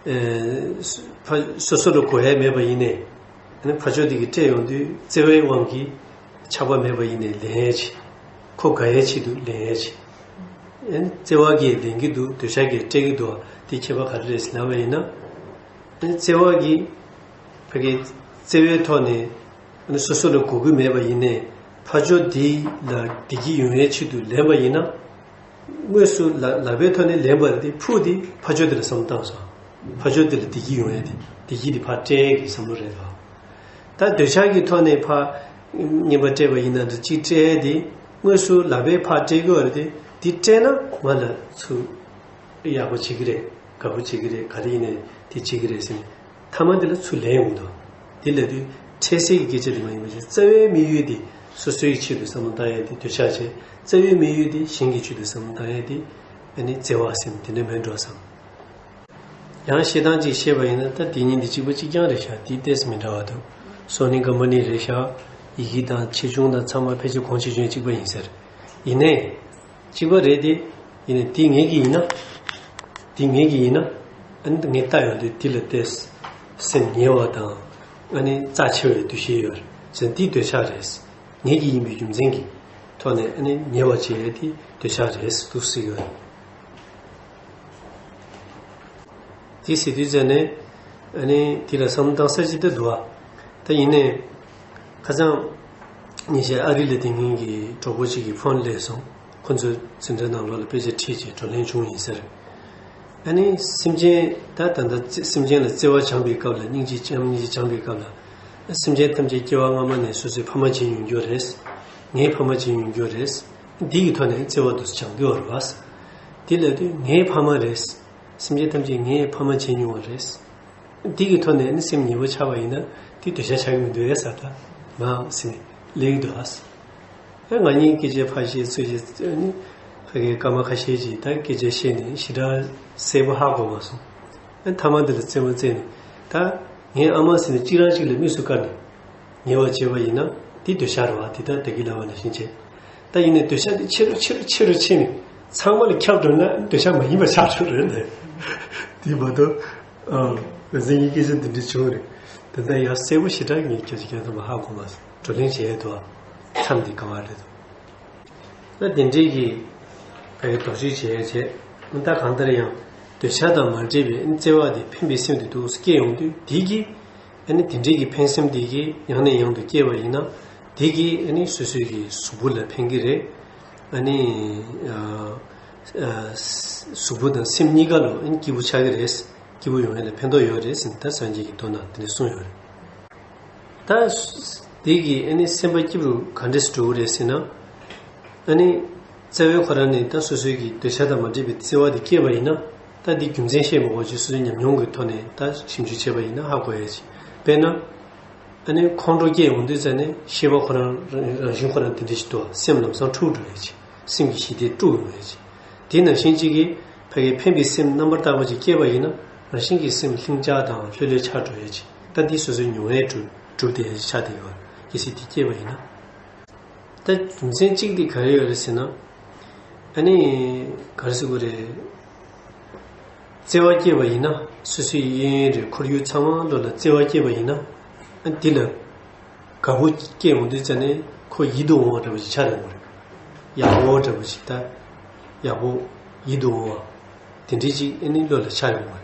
ཨེ་ཕ་སོ་སོ་ལ་དགོས་ཡས་མེད་པ་ཡིན་ནའི། ཨ་ནི་ཕར་ཕྱོགས་དེ་གིས་སྤྲད་ཡོང་དུས་བརྩེ་བའི་དབང་གིས་ཆགས་པ་མེད་པ་ཡིན་ནའི་ལེན་ཡས་བྱེད། ཁོ་དགའ་ཡས་ཆེད་དུ་ལེན་ཡས་བྱེད། ཨ་ནི་བརྩེ་བ་གིས་ལེན་གྱི་འདུག་འདོད་ཆགས་ཀྱིས་སྤྲད་ཀྱི་འདུག་དེ་ཁྱད་པར་ག་རེ་རེད་ཟེར་ལབ་པ་ཡིན་ན། ཨ་ནི་བརྩེ་བ་གིས་ཕ་གི་བརྩེ་བའི་ཐོག་ནས་ཨ་ནི་སོ་སོ་ལ་དགོས་ཀྱི་མེད་པ་ཡིན་ནའི་ཕར་ཕྱོགས་དེ་ལ་བདེ་སྐྱིད་ཡོང་ཡས་ཆེད་དུ་ལེན་པ་ཡིན་ན། དངོས་སུ་ལག་ལག་པའི་ཐོག་ནས་ལེན་པ་རེད་དེ། ཕུགས་དེ་ཕར་ཕྱོགས་དེ་ལ་བསམ་བློ་བཏང་སོང་། ཕར་ཕྱོགས་དེ་ལ་བདེ་སྐྱིད་ཡོང་ཡས་དེ། བདེ་སྐྱིད་དེ་ཕར་སྤྲད་ཀྱི་བསམ་བློ་རེད་ལ། ད་འདོད་ཆགས་ཀྱི་ཐོག་ནས་ཕར་རྔན་པ་སྤྲད་པ་ཡིན་ན་འདྲ། གཅིག་སྤྲད་ཡས་དེ་དངོས་སུ་ལག་པས་ཕར་སྤྲད་ཀྱི་ཡོད་རེད་དེ། དེ་སྤྲད་ན་ང་ལ་ཚུར་ཡག་པོ་བྱེད་ཀྱི་རེད། དགའ་པོ་བྱེད་ཀྱི་རེད། ག་རེ་ཡིན་ནའི་དེ་བྱེད་ཀྱི་རེད་ཟེར་ནས། མཐའ་མ་དེ་ལ་ཚུར་ལེན་ཡོང་གི་འདུག་དེ་ལབ་དུས་འཕྲལ་སེལ་གྱི་སྐད་ཆ་དེ་མ་ཡིན་པ་བྱས། རྩ་བའི་དམིགས་ཡུལ་དེ་སོ་སོའི་ཆེད་དུ་བསམ་བློ་བཏང་ཡས་དེ་འདོད་ཆགས་བྱས། རྩ་བའི་དམིགས་ཡུལ་དེ་གཞན་གྱི་ཆེད་དུ་བསམ་བློ་བཏང་ཡས་དེ་ཨ་ནི་བརྩེ་བ་ཟེར་ནས་དེ་འདྲ་མེད་འགྲོ་བསམ། ཡང་བཤད་སྟངས་ཅིག་བཤད་པ་ཡིན་ན། ད་དེ་གཉིས་འདི་གཅིག་པ་གཅིག་རྐྱང་རེད་ཤག་དེ་ཏོག་ཙམ་མི་འདྲ་བ་འདུག་སོ་ནི་ག་མ་ནི་རེད་ཤག་ཡི་གེ་དང་ཆེ་ཆུང་དང་ཚང་མ་ཕལ་ཆེར་གོང་ཆེ་ཆུང་གཅིག་པ་ཡིན་ཟེར། ཡིན་ནའི། གཅིག་པ་རེད་དེ། ཡིན་ནའི་དེ་ངེད་ཀྱི་ཡིན་ན། དེ་ངེད་ཀྱི་ཡིན་ན། ཨ་ནི་ངས་ལྟ་ཡོང་དུས་དེ་ལ་ཏོག་ཙམ་སེམས་ཉེ་བ་དང་། ཨ་ནི་རྩ་ཆེ་བའི་འདུ་ཤེས་ཡོད་རེད་ཟེར། འདི་འདོད་ཆགས་རེད། ངེད་ཀྱི་ཡིན་པའི་རྒྱུ་མཚན་གྱི་ཐོག་ནས་ཨ་ནི་ཉེ་བ་བྱེད་ཡས་དེ་འདོད་ཆགས་རེད་འདུག་ཟེར་གྱི་ཡོད་རེད། དེ་ཟེར་དུས་ཙ་ནས་ཨ་ནི་དེ་ལ་བསམ་བློ་བཏང་ས་ཅིག་ད་འདུག་ཨ། ད་ཡིན་ནའི་ཁ་སང་ཉིན་ཤས་ཨ་རི་ལ་དེ་སྔོན་གྱི་གྲོགས་པོ་གཅིག་གིས་ཕོན་སླེབས་སོང་། ཁོ་ཚོའི་འཛིན་གྲྭ་ནང་ལོགས་ལ་དཔེ་ཆ་ཁྲིད་ཅིག་བགྲོ་གླེང་བྱུང་ཡིན་ཟེར། ཨ་ནི་སེམས་ཅན་ད་ད་ལྟ་བརྩེ་སེམས་ཅན་ལ་བརྩེ་བ་སྦྱངས་པའི་སྐབས་ལ། སྙིང་རྗེ་ཅམ་སྙིང་རྗེ་སྦྱངས་པའི་སྐབས་ལ། སེམས་ཅན་ཐམས་ཅད་སྐྱེ་བ་སྔ་མ་ནས་སོ་སོའི་ཕ་མ་བྱས་མྱོང་རྒྱུ་རེད། ངའི་ཕ་མ་བྱས་མྱོང་རྒྱུ་རེད། འདི་གི་ཐོག་ནས་བརྩེ་བ་འདུག་སེ་སྦྱང་རྒྱུ་ཡོད་རེད་པ། དེ་ལབ་དུས་ངའི་ཕ་མ་རེད། སེམས་ཅན་ཐམས་ཅད་ངའི་ཕ་མ་བྱས་མྱོང་བ་རེད། འདི་གི་ཐོག་ནས་ནི་སེམས་ཉེ་བོ་ཆགས་པ་ཡིན་ན་དེ་འདོད་ཆགས་ཆགས་ཀྱི་མི་འདུག་ཨེ་ཟེར། ད་མ་ཟེར་ནས་སླེབས་ཀྱི་འདུག་ཨ། ཨེ་ང་གཉིས་སྐད་ཆ་ཕར་བཤད་ཚུར་བཤད་ནི་ཕ་གིའི་སྐར་མ་ཁ་ཤས་ཅིག་ད་སྐད་ཆ་བཤད་ནས་ཞེ་དྲག་གསལ་པོ་ཧ་གོ་མ་སོང་། ཨེ་མཐའ་མ་འདི་ལ་རྩེད་མོ་རྩེས་ནས་ད་ངའི་ཨ་མ་ཟེར་ནས་གཅིག་རང་གཅིག་ལ་དམིགས་སུ་བཀར་ནས་ཉེ་བ་བྱས་པ་ཡིན་ན་དེ་འདོད་ཆགས་རེད་པ། དེ་ད་ད་གིན་ལབ་པ་ནང་བཞིན་བྱས། ད་ཡིན་ནའི་འདོད་ཆགས་དེ་ཆེ་རུ་ཆེ་རུ་ཆེ་རུ་ཕྱིན་ནས་ཚང་མ་ལ་ཁྱབ་འགྲོ་ན་འདོད་ཆགས་མ་ཡིན་པ་ཆགས་འགྲོ་རེད་ལ། དེ་མ་གཏོགས་ཨ་ང་ཚོའི་སྐད་ཆ་འདི་འདྲ་བྱུང་རེད། ད་ལྟ་ཡང་གསལ་པོ་ཞེ་དྲག་ངས་ཁྱེད་ཀྱི་སྐད་ཐོག་མ་ཧ་གོ་མ་སོང་། བགྲོ་གླེང་བྱེད་ཡས་འདུག་ཨ། མཚམས་འདི་ག་བ་རེད་འདུག་ད་དེ་འདྲས་ཀྱི་ཕ་གི་དོགས་གཅོད་བྱེད་ཡས་བྱས། ད་གང་ལྟར་ཡང་འདོད་ཆགས་དང་མ་འདྲེས་པའི་བརྩེ་བ་དེ་འཕེན་པའི་སེམས་དེ་འདུག་སྐྱེ་ཡོང་དུས་དེ་གིས་ཨ་ནི་དེ་འདྲས་ཀྱི་འཕེན་སེམས་དེ་གིས་ཡང་ནས་ཡང་དུ་སྐྱེས་པ་ཡིན་ན། དེ་གིས་ཨ་ནི་སོ་སོའི་གི་གཟུགས་པོ་ལ་ཕན་གྱི་རེད། ཨ་ནི་ཨ་ཨ་གཟུགས་པོ་དང་སེམས་གཉིས་ཀ་ལ་ཨ་ནི་སྐྱིད་པོ་ཆགས་ཀྱི་རེད། སྐྱིད་པོ་ཡོང་ཡས་ལ་ཕན་ཐོགས་ཡོད་རེད་ཟེར་ནས་ད་སངས་རྒྱས་ཀྱིས་མདོ་ནང་དེ་འདྲ་གསུངས་ཡོད་རེད། ད་དེ་གིས་ཨ་ནི་སེམས་པ་སྐྱིད་པོ་ག་འདྲས་སུ་འགྲོ་གི་རེད་ཟེར་ན། ཨ་ནི་རྩ་བའི་ཁོ་རང་ནས་ད་སོ་སོའི་གི་འདོད་ཆགས་དང་མ་འདྲེས་པའི་བརྩེ་བ་དེ་སྐྱེས་པ་ཡིན་ན། ད་འདི་རྒྱུ་མཚན་བཤད་མ་དགོས་ཀྱི་སོ་སོའི་ཉམས་མྱོང་གི་ཐོག་ནས་ད་ཞིབ་འཇུག་བྱས་པ་ཡིན་ན་ཧ་གོ་ཡ་ཅིག་དཔེར་ན། ཨ་ནི་ཁོང་ཁྲོ་སྐྱེས་ཡོང་དུས་ཙ་ནས་ཤེས་པ་ཁོ་རང་རང་བཞིན་ཁོ་རང་དེ་འདྲ་ཞིག་འདུག་སེམས་ལམ་སང་འཁྲུག་འགྲོ་ཡ་ཅིག་སེམས་ཀྱི་ཞི་བདེ་དཀྲུག་ཡོང་ཡ་ཅིག་དེ་ནང་བཞིན་གཅིག་གིས་ཕ་གིའི་འཕེན་པའི་སེམས་རྣམ་པར་དག་པ་ཅིག་སྐྱེས་པ་ཡིན་ན། རང་བཞིན་གྱིས་སེམས་ལྷིང་འཇགས་དང་ལྷོད་ལྷོད་ཆགས་འགྲོ་ཡ་ཅིག་ད་འདི་སོ་སོའི་མྱོང་བས་གྲུབ་གྲུབ་བསྡད་ཡ་ཅིག་ཆགས་བསྡད་ཡོད་རེད། གལ་སྲིད་དེ་སྐྱེས་པ་ཡིན་ན། ད་རྒྱུ་མཚན་གཅིག་དེ་ག་རེ་ཡོད་རེད་ཟེར་ན། ཨ་ནི་ག་རེ་ཟེར་དགོས་རེད། བརྩེ་བ་སྐྱེས་པ་ཡིན་ན་སོ་སོའི་གཡས་གཡོན་རེད། ཁོར་ཡུག་ཚང་མ་ལོ་ལ་བརྩེ་བ་སྐྱེས་པ་ཡིན་ན། ཨ་འདི་ལ་དགའ་པོ་སྐྱེས་འོང་དུས་ཙ་ནས་ཁོ་ཡིད་དུ་འོང་བ་འདྲ་པོ་ཞིག་ཆགས་ཡོང་གི་རེད། ཡག་པོ་འདྲ་པོ་ཞིག་ད་ཡག་པོ་ཡིད་དུ་འོང་བ་དེ་འདྲའི་ཅིག་ཨ་ནི་བློ་ལ་འཆར་ཡོང་བ་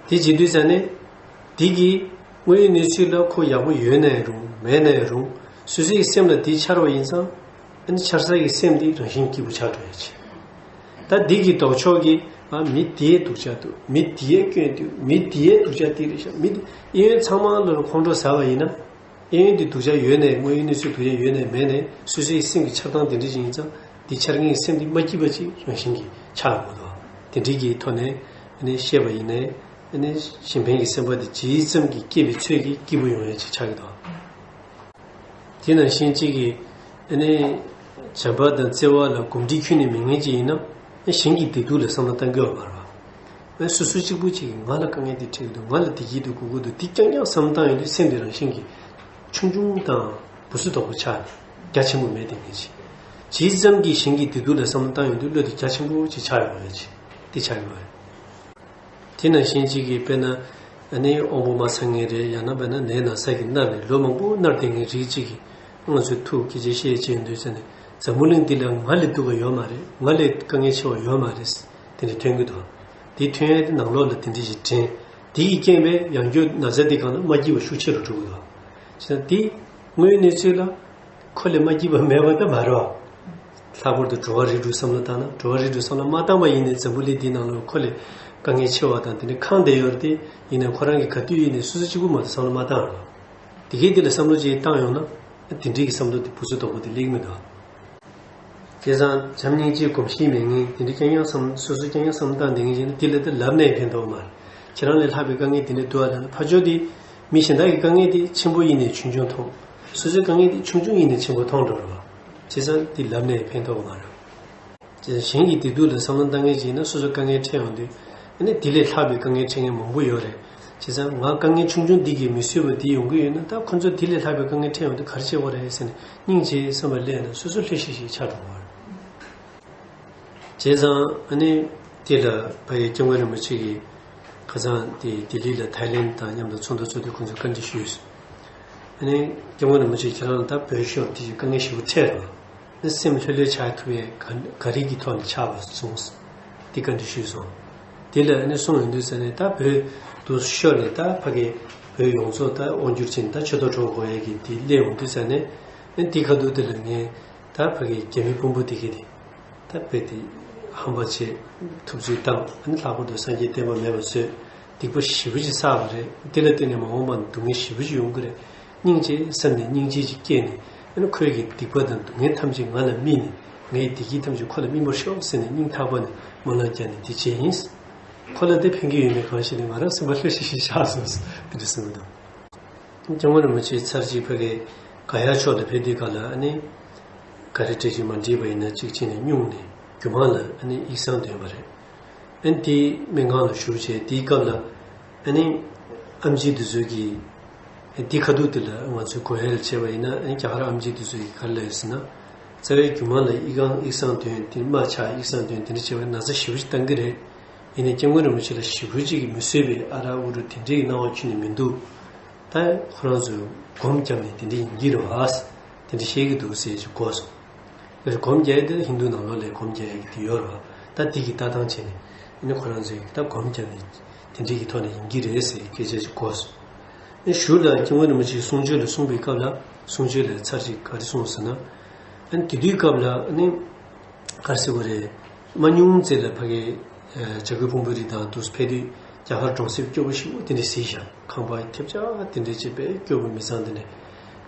རེད། དེ་བྱེད་དུས་ཙ་ནས་དེ་གིས་དངོས་ཡོད་གནས་ཚུལ་ལ་ཁོ་ཡག་པོ་ཡོད་ན་ཡང་རུང་མེད་ན་ཡང་རུང་། སོ་སོའི་སེམས་ལ་དེ་འཆར་བ་ཡིན་ཙང་། ཨ་ནི་འཆར་ས་གི་སེམས་དེ་རང་བཞིན་སྐྱིད་པོ་ཆགས་འགྲོ་ཡ་ཆེ། ད་འདི་གི་ལྡོག་ཕྱོགས་ཀྱི་ཨ་མི་དེའི་སྡུག་ཅག་འདུག་མི་དེའི་སྐྱོན་འདུག་མི་དེའི་སྡུག་ཅག་དེ་རེད་ཤག་མི་དེ་གཡས་གཡོན་ཚང་མ་ལ་ཁོང་ཁྲོ་ཟ་བ་ཡིན་ན། གཡས་གཡོན་དེ་སྡུག་ཅག་ཡོད་ནའི་དངོས་ཡོད་གནས་ཚུལ་སྡུག་ཅག་ཡོད་ནའི་མེད་ནའི་སོ་སོའི་སེམས་ཀྱི་འཆར་སྟངས་དེ་འདྲ་ཅིག་ཡིན་ཙང་། འདི་འཆར་ངེས་སེམས་འདི་མ་སྐྱིད་པ་ཅིག་རང་བཞིན་གྱིས་ཆགས་ཡོང་གི་འདུག་དེ་འདྲའི་གི་ཐོག་ནས་ཨ་ནི་བཤད་པ་ཡིན་ནའི་ཨ་ནི་གཞན་ཕན་གྱི་སེམས་པ་དེ་ཇི་ཙམ་གྱིས་སྐྱེས་པའི་ཚོད་ཀྱིས་སྐྱིད་པོ་ཡོང་ཡ་ཅིག་ཆགས་ཀྱི་འདུག་དེ་ནང་བཞིན་གཅིག་གིས་ཨ་ནི་བྱམས་པ་དང་བརྩེ་བ་ལ་གོམས་འདྲིས་ཁྱོན་ནས་མེད་མཁན་ཅིག་ཡིན་ན། གཞན་གྱི་བདེ་སྡུག་ལ་བསམ་བློ་གཏང་གི་ཡོད་མ་རེད་པ། སོ་སོ་གཅིག་པུ་གཅིག་གིས་ང་ལ་དཀའ་ངལ་འདི་འཕྲད་ཀྱི་འདུག་ང་ལ་བདེ་སྐྱིད་འདི་དགོས་ཀྱི་འདུག་འདི་རྐྱང་རྐྱང་བསམ་བློ་བཏང་ཡོང་དུས་སེམས་འདི་རང་བཞིན་གྱིས་ཆུང་ཆུང་དང་སྦུ་སུ་དོག་པོ་ཆགས་ནས་རྒྱ་ཆེན་པོ་མེད་དེ་ངེས་ཅིག་ཇི་ཙམ་གྱིས་གཞན་གྱི་བདེ་སྡུག་ལ་བསམ་བློ་བཏང་ཡོང་དུས་བློ་འདི་རྒྱ་ཆེན་པོ་ཅིག་ཆགས་ཡོང་བ་ཡོད་ཅིག་འདི་ཆགས་ཡོང་བ་རེད། དེ་ནང་བཞིན་གཅིག་གིས་དཔེར་ན་ཨ་ནི་དབང་པོ་མ་ཚང་མཁན་རེད། ཡང་ན་དཔེར་ན་ནད་ན་ཚ་གིས་མནར་ནས་ལོ་མང་པོ་མནར་བསྡད་མཁན་རིགས་གཅིག་གིས་ང་ཚོས་ཐུགས་སྐད་ཆ་བཤད་ཅིག་ཡོང་དུས་ཙ་ནས་འཛམ་བུ་གླིང་འདི་ལ་ང་ལས་སྡུག་པ་ཡོད་མ་རེད། ང་ལས་དཀའ་ངལ་ཆེ་བ་ཡོད་མ་རེད། དེ་འདྲ་ཐོན་གྱི་འདུག་དེ་ཐོན་ཡས་དེ་ནང་ལོགས་ལ་དེ་འདྲ་ཞིག་དྲན། དེ་ཡི་རྐྱེན་པས་ཡང་བསྐྱར་ན་ཚ་འདི་སྒང་ལ་མ་སྐྱིད་པ་ཤུགས་ཆེ་རུ་འགྲོ་གི་འདུག་བྱས་ཙང་དེ་དངོས་ཡོད་གནས་ཚུལ་ལ། ཁོ་ལས་མ་སྐྱིད་པ་མེད་པ་ད་མ་རེད་པ། ལྷག་པར་དུ་འགྲོ་བ་རིགས་དྲུག་བསམ་བློ་བཏང་ན། འགྲོ་བ་རིགས་དྲུག་བསམ་བློ་མ་བཏང་པ་ཡིན་ནའི་འཛམ་བུ་གླིང་འདིའི་ནང་ལ་ཁོ་ལས་དཀའ་ངལ་ཆེ་བ་དང་དེ་འདྲ་ཁེངས་བསྡད་ཡོད་རེད་དེ། ཡིན་ནའི་ཁོ་རང་གི་ག་དུས་ཡིན་ནའི་སོ་སོ་གཅིག་པུ་མ་གཏོགས་བསམ་བློ་མ་བཏང་རེད་པ། དེ་གས་དེ་ལ་བསམ་བློ་ཅིག་བཏང་ཡོང་ན། དེ་འདྲའི་གི་བསམ་བློ་དེ་སྦུ་སུ་དོག་པོ་དེ་སླེབས་མི་འདུག་བྱས་ཙང་བྱམས་སྙིང་རྗེ་གོམས་གཤིས་མེད་མཁན་དེ་འདྲ་རྐྱང་རྐྱང་བསམ་སོ་སོ་རྐྱང་རྐྱང་བསམ་བློ་བཏང་བསྡད་མཁན་ཡིན་ན་དེ་ལ་ད་ལབ་ནས་ཕན་ཐོགས་མ་རེད། ཁྱེད་རང་ལས་ལྷག་པའི་དཀའ་ངལ་དེ་འདྲ་འདུག་ཨ་ལབ་ན་ཕར་ཕྱོགས་དེ། མི་གཞན་དག་གི་དཀའ་ངལ་དེ་ཆེན་པོ་ཡིན་ནའི་ཆུང་ཆུང་མཐོང་། སོ་སོའི་དཀའ་ངལ་དེ་ཆུང་ཆུང་ཡིན་ནའི་ཆེན་པོ་མཐོང་འགྲོ་རེད་པ། བྱས་ཙང་དེ་ལབ་ནས་ཕན་ཐོགས་མ་རེད། བྱས་ཙང་གཞན་གྱི་བདེ་སྡུག་ལ་བསམ་བློ་བཏང་མཁན་ཅིག་ཡིན་ན་སོ་སོ་དཀའ་ངལ་འཕྲད་ཡོང་དུས། ཨ་ནི་དེ་ལས་ལྷག་པའི་དཀའ་ངལ་འཕྲད་མཁན་མང་པོ་ཡོད་རེད། བྱས་ཙང་ང་དཀའ་ངལ་ཆུང་ཆུང་འདི་གིས་མི་བཟོད་པ་འདི་ཡོང་གི་ཡོད་ན། ད་ཁོ་ཚོ་དེ་ལས་ལྷག་པའི་དཀའ་ངལ་འཕྲད་ཡོང་དུས་ག་རེ་བྱེད་དགོས་རེད་ཟེར་ནས་སྙིང་རྗེ་བསམ་པ་སླེབས་ན་སོ་སོ་ལྷོད་ཤིག་ཤིག་ཆགས་འགྲོ་གི་རེད། བྱས་ཙང་ཨ་ནི་དེ་ལ་ཕ་གི་སྐྱབས་མགོན་རིན་པོ་ཆེ་གིས་ཁ་སང་དེ་ལྡི་ལི་ལ་ཐའི་ལེན་དང་མཉམ་དུ་ཚོགས་འདུ་ཚོགས་དུས་ཁོང་ཚོས་བཀའ་འདྲི་ཞུས་སོང་། ཨ་ནི་སྐྱབས་མགོན་རིན་པོ་ཆེས་ཁྱེད་རང་ལ་ད་བོད་ཤོར་དེ་ཞིག་དཀའ་ངལ་ཞེ་པོ་འཕྲད་རེད། ནི་སེམས་ལྷོད་ལྷོད་ཆགས་ཐུབ་ཡས་ག་ག་རེ་གི་ཐོག་ནས་ཆགས་པ་གསུངས། དེ་བཀའ་འདྲི་ཞུས་སོང་། དེ་ལ་ཨ་ནི་གསུངས་ཡོང་དུས་ཙ་ནས་ད་བོད་དུ་ཤོར་ནས་ད་ཕ་གི་བོད་ཡོངས་རྫོགས་ད་དབང་སྒྱུར་བྱས་ནས་ད་ཆོས་ཐོག་འགྲོ་དགོས་ཡས་ཀྱི་དེ་སླེབས་ཡོང་དུས་ཙ་ནས། ཨ་ནི་དེ་ཁ་ཐུག་དེ་ལ་ངས་ད་ཕ་གི་རྒྱ་མི་དཔོན་པོ་དེ་གས་དེ། ད་དཔེ་དེ་ཧམ་པ་བྱས་ཐུབ་ཚོད་བཏང་། ཨ་ནི་ལྷག་པར་དུ་སངས་རྒྱས་བསྟན་པ་མེད་པ་བཟོས། སྡིག་པ་ཞེ་པོ་ཅིག་བསགས་པ་རེད། དེ་ལ་བརྟེན་ནས་མ་འོངས་པ་ན་སྡུག་བསྔལ་ཞེ་པོ་ཅིག་ཡོང་གི་རེད། སྙིང་རྗེ་བསམ་ནས་སྙིང་རྗེ་ཅིག་སྐྱེས་ནས། ཨ་ནི་ཁོས་ཀྱི་སྡིག་པ་དང་སྡུག་བསྔལ་ཐམས་ཅད་ང་ལ་སྨིན་ནས། ངའི་བདེ་སྐྱིད་ཐམས་ཅད་ཁོ་ལ་སྨིན་པར་ཤོག་ཟེར་ནས་སྙིང་ཐག་པ་ནས་སྨོན་ལམ་བརྒྱབ་ནས་དེ་བྱས་ཡིན། ཁོ་ལ་དེ་ཕན་གྱི་ཡོད་མེད་གང་ཤེས་ནས་ང་རང་སེམས་པ་ལྷོད་ཤིག་ཤིག་ཆགས་སོང་། དེ་འདྲ་གསུངས་འདུག་སྐྱབས་མགོན་རིན་པོ་ཆེ་ཚར་གཅིག་ཕ་གི་ག་ཡ་ཕྱོགས་ལ་ཕེབས་དུས་སྒང་ལ་ཨ་ནི། ག་རེ་སྤྲད་ཅིག་མ་འགྲིག་པ་ཡིན་ན་གཅིག་བྱས་ནས་སྙུང་ནས་རྒྱུ་མ་ལ་ཨ་ནི་ཡིག་ཚང་འདོན་པ་རེད། ཨ་ནི་དེའི་སྨན་ཁང་ལ་བཞུགས་བྱས་དེའི་སྐབས་ལ་ཨ་ནི། ཨེམ་ཆི་འདི་ཚོ་གིས། ཨ་དེ་ཁ་ཐུག་དེ་ལ་ང་ཚོས་གོ་ཡ་ལ་བྱས་པ་ཡིན་ན་ཨ་ནི་རྒྱ་གར་ཨེམ་ཆི་འདི་ཚོ་གིས་ག་རེ་ལབ་ཡོད་ཟེར་ན། རྩ་བའི་རྒྱུ་མ་ལ་དབྱིག་གང་དབྱིག་གསང་འདོན་དེ་རྨ་ཆགས་དབྱིག་གསང་འདོན་དེ་འདྲ་བྱས་པའི་ན་ཚ་ཞེ་པོ་ཅིག་བཏང་གི་རེད། ཡིན་ནའི་སྐྱབས་མགོན་རིན་པོ་ཆེ་ལ་ཞེ་པོ་ཅིག་གིས་མི་བཟོད་པའི་ཨ་རག་ཨུ་རུ་དེ་འདྲའི་སྣང་བ་ཁྱོན་ནས་མི་འདུག་ད་ཁོ་རང་ཚོས་སྒོམ་བརྒྱབ་ནས་དེ་འདྲ་ཡིན་གྱི་རེད་བ། དེ་འདྲ་བཤད་ཀྱི་འདུག་ཟེར་ཅིག་གོ་སོང་། སྒོམ་རྒྱག་ཡ་དེ་ཧིན་རྡུ་ནང་ལོགས་ལ་སྒོམ་རྒྱག་ཡ་གི་དེ་ཡོད་རེད་བ། ད་དེ་གི་ལྟ་སྟངས་བྱས་ནས་ཨ་ནི་ཁོ་རང་ཚོས་ད་སྒོམ་རྒྱབ་ནས་དེ་འདྲའི་གི་ཐོག་ནས་ཡིན་གྱི་རེད་ཟེར་སྐད་ཆ་ཅིག་གོ་སོང་། ཨ་ནི་གཞུག་ལ་སྐྱབས་མགོན་རིན་པོ་ཆེས་གསུང་ཆོས་ལ་གསུངས་པའི་སྐབས་ལ་གསུང་ཆོས་ལ་ཚར་གཅིག་ག་རེ་གསུངས་ཟེར་ན། ཨ་ནི་དེ་དུས་སྐབས་ལ་ཨ་ནི། ག་རེ་ཟེར་དགོས་རེད། མ་ཉུང་ཙམ་ལ་ཕ་གི་བྱ་རྒོད་ཕུང་པོའི་རི་དང་དུ་ཕེབས་དུས་རྒྱ་གར་གྲོང་གསེབ་སྐྱོ་པོ་ཞེ་པོ་དེ་འདྲ་གཟིགས་ཤག་ཁང་པ་ཐེབས་ཆག་དེ་འདྲ་བྱས་པས་སྐྱོ་པོ་མི་ཚང་དེ་ནས།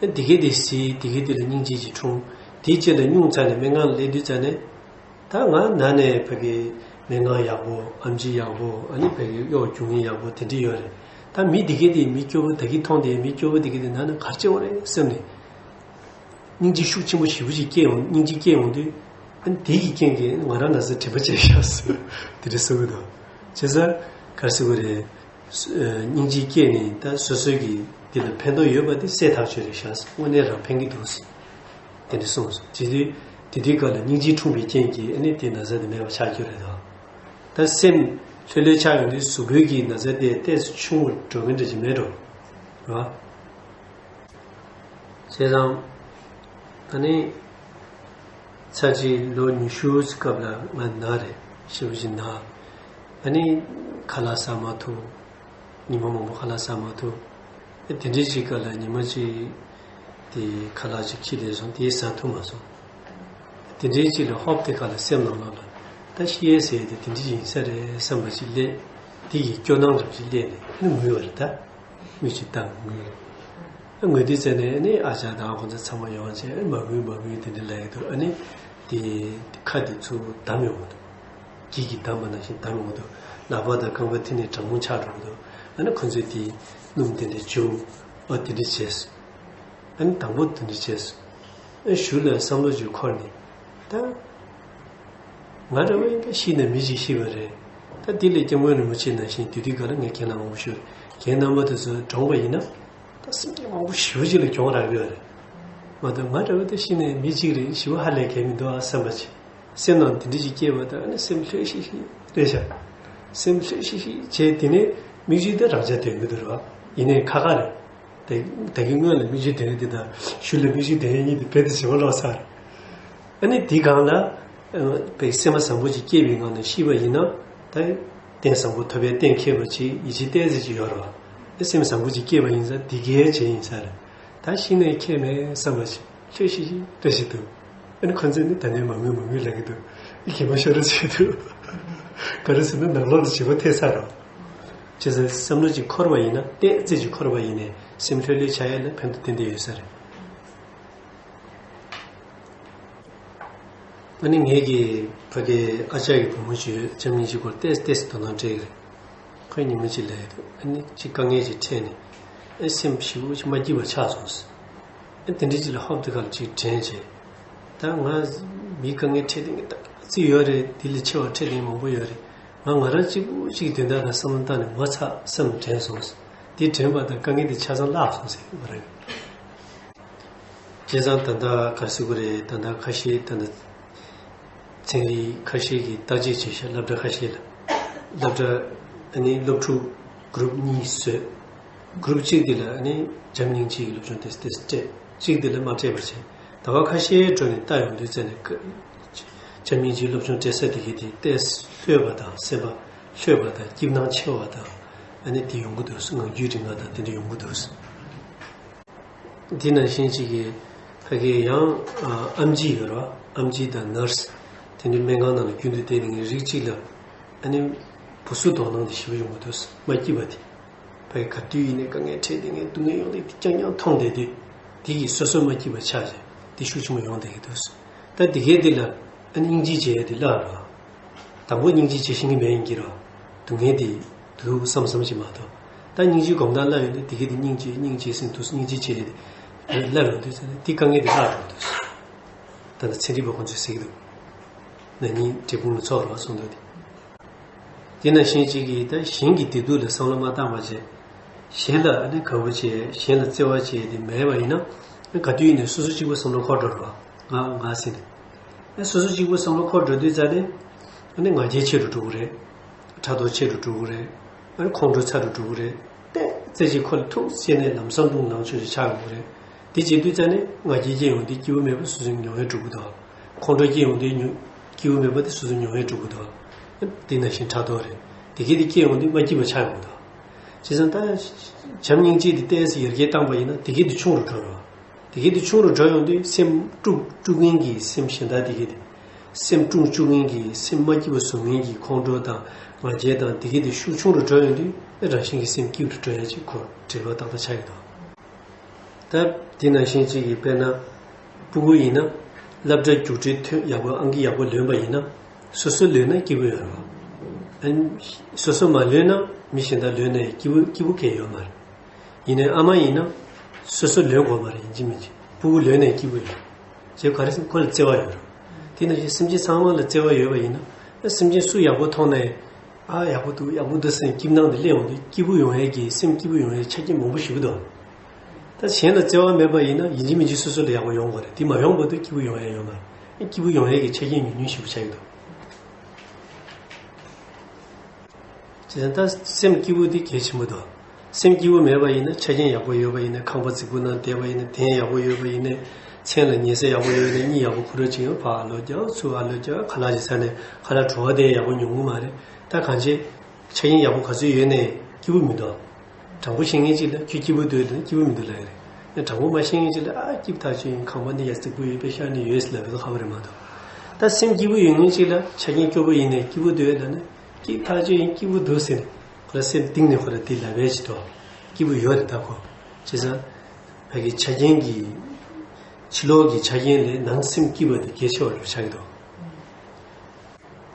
ཨ་དེ་གས་དེ་གཟིགས་དེ་གས་དེ་ལ་སྙིང་རྗེ་ཅིག་འཁྲུངས། དེའི་རྗེས་ལ་སྙུང་ཚར་ནས་སྨན་ཁང་ལ་སླེབས་དུས་ཙ་ནས། ད་ང་ན་ནས་ཕ་གི་སྨན་ཁང་ཡག་པོ་ཨེམ་ཆི་ཡག་པོ་ཨ་ནི་ཕ་གི་གཡོག་རྒྱུག་མཁན་ཡག་པོ་དེ་འདྲ་ཡོད་རེད། ད་མི་དེ་གས་དེ་མི་སྐྱོ་པོ་ད་གིན་མཐོང་དེ་མི་སྐྱོ་པོ་དེ་གས་དེ་ན་ན་ག་རེ་བྱེད་འོ་རེད་བསམ་ནས། སྙིང་རྗེ་ཤུགས་ཆེན་པོ་ཞེ་པོ་ཅིག་སྐྱེས་ཡོང་སྙིང་རྗེ་སྐྱེས་ཡོང་དུས། ཨ་ནི་དེ་གི་རྐྱེན་གྱིས་ང་རང་ན་ཚ་དྲན་པ་བརྗེད་ཤག་ཟེར་དེ་འདྲ་གསུང་གི་འདུག་བྱས་ཙང་ག་རེ་ཟེར་དགོས་རེད། སྙིང་རྗེ་སྐྱེས་ནས་ད་སོ་སོ་གི་དེ་ལ་ཕན་ཐོགས་ཡོད་པ་དེ་གསལ་ཐག་ཆོད་རེད་ཤག་དངོས་གནས་རང་ཕན་གྱི་འདུག་ཟེར་དེ་འདྲ་གསུངས་སོང་། དེ་དུས་དེ་དུས་སྐབས་ལ་སྙིང་རྗེ་འཁྲུངས་པའི་རྐྱེན་གྱིས་ཨ་ནི་དེ་ན་ཚ་དེ་མེད་པ་ཆགས་རྒྱུ་རེད་དོ། ད་སེམས་ལྷོད་ལྷོད་ཆགས་ཡོང་དུས་གཟུགས་པོའི་གི་ན་ཚ་དེ་ཏོག་ཙམ་ཆུང་རུ་འགྲོ་གི་འདྲ་ཅིག་མེད་འགྲོ། རེད་བ། བྱས་ཙང་། ད་ནི། ཚར་གཅིག་ལོ་ཉི་ཤུ་སྐབས་ལ་ང་ན་རེད་ཞེ་པོ་ཅིག་ན། ད་ནི། ཁ་ལག་ཟ་མ་ཐུབ། ཉི་མ་མང་པོ་ཁ་ལག་ཟ་མ་ཐུབ། ཨ་དེ་འདྲའི་ཅིག་སྐབས་ལ་ཉི་མ་གཅིག་དེ་ཁ་ལག་ཅིག་ཁྱི་ལས་སོང་དེ་ཟ་ཐུབ་མ་སོང་། དེ་འདྲའི་ཅིག་ལ་ཧོབ་དེ་ཁ་ལ་སེམས་ནང་ལོགས་ལ་ད་ཤི་ཡས་ཟེར་ཡས་དེ་དེ་འདྲ་ཡིན་ས་རེད་བསམ་པ་ཅིག་སླེབས། དེ་ཡི་སྐྱོ་སྣང་འདྲ་པོ་ཅིག་སླེབས་ནས་ཨ་ནི་ངུས་པ་རེད་ད། ངུས་ཅིག་བཏང་ངུས། ཨ་ངུས་དུས་ཙ་ནས་ཨ་ནི་ཨ་ཅག་དང་ཁོང་ཚོ་ཚང་མ་ཡོང་བྱས་མ་ངུས་མ་ངུས་དེ་འདྲ་ལབ་ཡོང་དུས་ཨ་ནི་དེ་ཁ་དེ་ཚུར་བསྡམས་ཡོང་གི་འདུག་སྐྱིད་ཀྱིས་བསྡམས་པ་ནང་བཞིན་བསྡམས་ཡོང་གི་འདུག་ལག་པ་དང་རྐང་པ་དེ་ནས་གྲང་མོ་ཆགས་འགྲོ་གི་འདུག་ཨ་ནི་ཁོང་ཚོས་དེ་སྣུམ་དེ་འདྲ་བྱུགས། ཨ་དེ་འདྲ་བྱས། ཨ་ནི་དང་པོ་དེ་འདྲ་བྱས། ཨ་གཞུག་ལ་བསམ་བློ་ཅིག་འཁོར་ནས། ད། ང་འདྲ་བོ་ཡིན་ད་ཤི་ནས་མི་ཅིག་ཤི་བ་རེད། ད་དེ་ལས་སྐྱབས་མགོན་རིན་པོ་ཆེ་ནང་བཞིན་དེ་དུས་ག་ལ་ངས་ཁྱེད་རྣམ་མང་པོ་ཞུ་རེད། ཁྱེད་རྣམ་པ་དེ་ཚོ་གྲོངས་པ་ཡིན་ན། ད་སེམས་ཅན་མང་པོ་ཞེ་པོ་ཅིག་ལ་གྱོང་རག་གི་ཡོད་རེད། མ་གཏོགས་ང་འདྲ་བོ་ད་ཤི་ནས་མི་གཅིག་རེད་ཞེ་པོ་ཧ་ལས་གལ་མི་འདུག་ཨ་བསམ་པ་ཅིག་སེམས་ནང་དེ་འདྲ་ཅིག་སྐྱེས་པ་ད་ཨ་ནི་སེམས་ལྷོད་ཤིག་ཤིག་རེད་ཤག་སེམས་ལྷོད་ཤིག་ཤིག་བྱས་དེ་ནས་མིག་ཆུ་དེ་རང་འཇགས་དོན་གི་འདུག་རེད་བ། ཡིན་ནའི་ཁ་ཁ་རེད། ད་ད་གིན་སྔོན་ལ་མིག་ཆུ་དོན་དེ་དང་གཞུག་ལ་མིག་ཆུ་དོན་གཉིས་དེ་རྦད་དེ་བྱེད་པ་ལོག་ཚར། ཨ་ནི་དེ་སྒང་ལ། དཔེ་སེམས་པ་བཟང་པོ་ཅིག་སྐྱེས་པའི་ངང་ནས་ཤི་བ་ཡིན་ན། ད། རྟེན་བཟང་པོ་ཐོབ་པའི་གཏན་འཁེལ་བ་ཅིག་ཡིད་ཆེས་ཏོག་ཙམ་ཅིག་ཡོད་རེད་བ། ཨ་སེམས་བཟང་པོ་ཅིག་སྐྱེས་པ་ཡིན་ཙང་འདི་གའི་བྱས་ཡིན་ས་རེད། ད་ཤི་ནས་ཁྱད་མེད་བསམ་པ་ཅིག་ལྷོད་ཤིག་ཤིག་བཀྲ་ཤིས་འདུག་ཨ་ནི་ཁོ་ཚོས་ནི་ད་ནས་མ་ངུས་མ་ངུས་ལབ་ཀྱི་འདུག་ཨི་གད་མོ་ཤོར་ར་བྱེད་འདུག་ག་རེ་ཟེར་ན་ནང་ལོགས་ལ་བྱིས་པ་ཐེབས་ཚར་རོ། བྱས་ཙང་བསམ་བློ་ཅིག་འཁོར་བ་ཡིན་ན་ཏོག་ཙམ་ཅིག་འཁོར་བ་ཡིན་ནའི་སེམས་ལྷོད་ལྷོད་བྱ་ཡ་ལ་ཕན་ཐོགས་ཏན་ཏན་ཡོད་ས་རེད། ཨ་ནི་ངེད་ཀྱི་ཕ་གའི་ཨ་ཅག་གི་བུ་མོ་ཅིག་ཡོད། ལྕམ་སྙིང་རྗེ་སྐོར་ཏོག་ཙམ་ཏོག་ཙམ་དོ་སྣང་སྤྲད་ཀྱི་རེད། ཁོས་ཉི་མ་གཅིག་ལབ་ཡོད་འདུག་ཨ་ནི་གཅིག་དཀའ་ངལ་ཅིག་འཕྲད་ནས་ཨ་སེམས་ཞེ་པོ་ཅིག་མ་སྐྱིད་པ་ཆགས་སོང་ཟེར། ཨ་དེ་འདྲ་ཅིག་ལ་ཧོབ་དེ་ག་ལ་ཅིག་དྲན་བྱས། ད་ང་མིའི་དཀའ་ངལ་འཕྲད་དེ་ངས་ད་རྩིས་ཡོད་རེད། དེ་ལས་ཆེ་བ་འཕྲད་དེ་མང་པོ་ཡོད་རེད། ང་ང་རང་གཅིག་པུ་གཅིག་གི་དོན་དག་ལ་བསམ་བློ་བཏང་ནས་མ་ཚར་བསམ་དྲན་སོང་ཟེར། དེ་དྲན་པ་དང་དཀའ་ངལ་དེ་ཆ་ཚང་བརླག་སོང་ཟེར་ང་རང་གི། བྱས་ཙང་ད་ལྟ་ག་རེ་ཟེར་དགོས་རེད། ད་ལྟ་ཁ་ཤས་ད་ལྟ་ཚན་རིག་ཁ་ཤས་ཀྱིས་བརྟག་དཔྱད་བྱས་ཤག་སློབ་གྲྭ་ཁ་ཤས་ལ། སློབ་གྲྭ་ཨ་ནི་སློབ་ཕྲུག་གུ་རུབ་གཉིས་བཟོས། གུ་རུབ་གཅིག་དེ་ལ་ཨ་ནི་ལྕམ་སྙིང་རྗེ་ཡི་སློབ་སྦྱོང་ཏོག་ཙམ་ཏོག་ཙམ་སྤྲད། གཅིག་དེ་ལ་མ་སྤྲད་པར་བྱས། ཟླ་བ་ཁ་ཤས་འགྲོ་ནས་ལྟ་ཡོང་དུས་ཙ་ནས་ཀ་ལྕམ་སྙིང་རྗེའི་སློབ་སྦྱོང་སྤྲད་ས་དེ་གའི་དེ་ཏོག་ཙམ་ལྷོད་པ་དང་སེམས་པ་ལྷོད་པ་དང་སྐྱིད་སྣང་ཆེ་བ་དང་ཨ་ནི་དེ་ཡོང་གི་འདུག་ངང་རྒྱུད་རིང་བ་དང་དེ་འདྲ་ཡོང་གི་འདུག་དེ་ནང་བཞིན་གཅིག་གིས་ཕ་གིའི་ཡང་ཨ་ཨེམ་ཆི་ཡོད་རེད་བ། ཨེམ་ཆི་དང་ནར་སི་དེ་འདྲའི་སྨན་ཁང་ནང་ལ་རྒྱུན་དུ་བསྡད་ནས་རིགས་གཅིག་ལ་ཨ་ནི་བུ་གཟུགས་དོགས་སྣང་དེ་ཞེ་པོ་ཡོང་གི་འདུག་མ་སྐྱིད་པ་དེ། ཕ་གི་ག་དུས་ཡིན་ནའི་དཀའ་ངལ་འཕྲད་དེ་ངས་སྡུག་བསྔལ་ཡོང་དེ་རྐྱང་རྐྱང་མཐོང་བསྡད་དུས་དེ་གིས་སོ་སོ་མ་སྐྱིད་པ་ཆགས་བྱས་དེ་ཤུགས་ཆེན་པོ་ཡོང་བསྡད་ཀྱི་འདུག་ད་དེ་གའི་དེ་ལ་ཨ་ནི་སྙིང་རྗེ་བྱེད་ཡ་དེ་བརླག་རོགས། དང་པོ་སྙིང་རྗེ་བྱེད་ཤེས་ཀྱི་མེད་ཡིན་གྱི་རོགས། སྡུག་བསྔལ་དེ་འདུག་བསམ་བསམ་ཞིག་མ་གཏོགས། ད་སྙིང་རྗེའི་སྒོམ་ཐབས་བརླག་ཡོང་དུས་དེ་གའི་དེ་སྙིང་རྗེ་སྙིང་རྗེ་ཟེར་འདུག་སྙིང་རྗེ་བྱེད་ཡ་དེ་བརླག་ཡོང་དུས་ཙ་ན་དེ་དཀའ་ངལ་དེ་བརླག་འགྲོ་འདུག་ད་ལྟ་ཚན་རིག་པ་ཁོང་ཚོས་ཟེར་གྱི་འདུག་ན་ནིང་འབྲས་སྤུངས་ལ་ཚོགས་རོགས་གསུངས་འདུག་དེ། དེ་ནང་བཞིན་གཅིག་གིས་ད་གཞན་གྱི་བདེ་སྡུག་ལ་བསམ་བློ་མ་བཏང་བ་བྱས། གཞན་ལ་ཨ་ནི་དགའ་པོ་བྱས་གཞན་ལ་བརྩེ་བ་བྱས་དེ་མེད་པ་ཡིན་ན་ག་དུས་ཡིན་ནའི་སོ་སོ་གཅིག་པུ་བསམ་བློ་འཁོར་འགྲོ་རོགས། ང་ང་ཟེར་ནས། ཨ་སོ་སོ་གཅིག་པུ་བསམ་བློ་འཁོར་འགྲོ་དུས་ཙ་ནས། ཨ་ནི་ང་རྒྱལ་ཆེ་རུ་འགྲོ་གི་རེད། ཕྲག་དོག་ཆེ་རུ་འགྲོ་གི་རེད། ཨ་ནི་ཁོང་ཁྲོ་ཚ་རུ་འགྲོ་གི་རེད། ཏན་ཏན་ཅིག་ཁོ་ལ་ཐུག་བྱས་ནས་ལམ་སང་ལྟུང་ལངས་ཆོག་ཅིག་ཆགས་ཡོང་གི་རེད། དེ་བྱེད་དུས་ཙ་ནས་ང་རྒྱལ་སྐྱེ་ཡོང་དུས་སྐྱིད་པོ་མེད་པ་སོ་སོ་མྱོང་ཡས་འགྲོ་གི་འདུག་ཁོང་ཁྲོ་སྐྱེ་ཡོང་དུས་ཉོ་སྐྱིད་པོ་མེད་པ་དེ་སོ་སོ་མྱོང་ཡས་འགྲོ་གི་འདུག་དེ་ནང་བཞིན་ཕྲག་དོག་རེད། དེ་གས་དེ་སྐྱེ་ཡོང་དུས་མ་སྐྱིད་པ་ཆགས་ཡོང་གི་འདུག་བྱས་ཙང་ད་བྱམས་སྙིང་རྗེ་དེ་ཏོག་ཙམ་ཡར་རྒྱས་བཏང་པ་ཡིན་ན་དེ་གས་དེ་ཆུང་རུ་འགྲོ་རོགས། དེ་གས་དེ་ཆུང་རུ་འགྲོ་ཡོང་དུས་སེམས་དཀྲུག་དཀྲུག་མཁན་གྱི་སེམས་གཞན་དག་དེ་གས་དེ། སེམས་དཀྲུག་བཅུག་མཁན་གྱི་སེམས་མ་སྐྱིད་པ་བཟོ་མཁན་གྱི་ཁོང་ཁྲོ་དང་ང་རྒྱལ་དང་དེ་གས་དེ་ཤུགས་ཆུང་རུ་འགྲོ་ཡོང་དུས་རང་བཞིན་གྱི་སེམས་སྐྱིད་རུ་འགྲོ་ཡ་ཅིག་ཁོ་འབྲེལ་བ་ཏག་ཏག་ཆགས་ཀྱི་འདུག་ད་དེ་ནང་བཞིན་གཅིག་གིས་དཔེར་ན། སྤུ་གུ་ཡིན་ན། སློབ་གྲྭ་རྒྱུགས་སྤྲོད་ཐོན་ཡག་པོ་ཨང་ཀི་ཡག་པོ་ལོན་པ་ཡིན་ན། སོ་སོ་ལོན་ན་སྐྱིད་པོ་ཡོད་རེད་བ། ཨ་ནི། སོ་སོ་མ་ལོན་ན་མི་གཞན་དག་ལོན་ནའི་སྐྱིད་པོ་སྐྱིད་པོ་གང་ཡང་ཡོད་མ་རེད། ཡིན་ནའི་ཨ་མ་ཡིན་ན། སོ་སོ་ལོན་དགོས་མ་རེད་ཡིན་གཅིག་མིན་གཅིག་སྤུ་གུ་ལོན་ནའི་སྐྱིད་པོ་ཡོད། བྱས་ག་རེ་ཟེར་ན་ཁོ་ལ་བརྩེ་བ་ཡོད་རེད། དེ་ནང་བཞིན་སེམས་ཅན་ཚང་མ་ལ་བརྩེ་བ་ཡོད་པ་ཡིན་ན། སེམས་ཅན་སུ་ཡག་པོ་མཐོང་ནའི། ཨ་ཡག་པོ་འདུག་ཡག་པོ་འདུག་ཟེར་སྐྱིད་སྣང་དེ་སླེབས་ཡོང་དུས་སྐྱིད་པོ་ཡོང་ཡས་ཀྱི་སེམས་སྐྱིད་པོ་ཡོང་ཡས་ཆ་རྐྱེན་མང་པོ་ཞིག་འདུག་ད་གཞན་ལ་བརྩེ་བ་མེད་པ་ཡིན་ན་ཡིན་གཅིག་མིན་གཅིག་སོ་སོ་ལ་ཡག་པོ་ཡོང་དགོས་རེད། དེ་མ་ཡོང་བར་དུ་སྐྱིད་པོ་ཡོང་ཡས་ཡོད་མ་རེད། སྐྱིད་པོ་ཡོང་ཡས་ཀྱི་ཆ་རྐྱེན་ཉུང་ཉུང་ཞིག་པོ་ཆགས་ཀྱི་འདུག་བྱས་ཙང་ད་སེམས་སྐྱིད་པོ་དེ་གལ་ཆེན་པོ་འདུག་སེམས་སྐྱིད་པོ་མེད་པ་ཡིན་ན་ཆ་རྐྱེན་ཡག་པོ་ཡོད་པ་ཡིན་ན་ཁང་པ་རྫིག་པོ་ནང་བསྡད་པ་ཡིན་ན་གདན་ཡག་པོ་ཡོད་པ་ཡིན་ན་མཚན་ལ་ཉལ་ས་ཡག་པོ་ཡོད་ན་གཉིད་ཡག་པོ་ཁུག་རོགས་བྱེད་ཡོང་ཕར་ཨ་ལོ་རྒྱག་ཚུར་ཨ་ལོ་རྒྱག་ཁ་ལག་ཅིག་ཟ་ནས་ཁ་ལག་བྲོ་བ་དེ་ཡག་པོ་མྱོང་གི་མ་རེད། ད་གང་བྱེད། ཆ་རྐྱེན་ཡག་པོ་ག་ཚོད་ཡོད་ནའི་སྐྱིད་པོ་མི་འདུག་དྲང་པོ་བཤད་མཁན་ཅིག་ལ་ཁྱོད་སྐྱིད་པོ་འདུག་ལབ་ན་སྐྱིད་པོ་མི་འདུག་ལབ་ཡ་རེད། དྲང་པོ་མ་བཤད་མཁན་ཅིག་ལ་ཨ་སྐྱིད་པོ་ཐག་ཆོད་ཡིན། ཁང་པ་འདི་ཡ་རྫིག་པོ་ཡོད་པས་ཤར་ནས་ཡོད་ཟེར་ལབ་པའི་ཁ་པར་རེད་མ་གཏོགས། ད་སེམས་སྐྱིད་པོ་ཡོད་མཁན་ཅིག་ལ་ཆ་རྐྱེན་སྐྱོ་པོ་ཡིན་ནའི་སྐྱིད་པོ་འདུག་ལབ་ན་སྐྱིད་ཐག་ཆོད་ཡིན་སྐྱིད་པོ་འདུག་ཟེར་ནས་ཁོ་ལ་སེམས་གཏིང་ནས་ཁོ་ལ་དེ་ལབ་པའི་ཅིག་ཏོ། སྐྱིད་པོ་ཡོད་རེད་ད་ཁོ། བྱས་ཙང་། ཕ་གི་ཆ་རྐྱེན་གྱི། ཕྱི་ལོགས་ཀྱི་ཆ་རྐྱེན་ལས་ནང་སེམས་སྐྱིད་པ་དེ་གལ་ཆེ་བ་རུ་ཆགས་ཀྱི་འདུག་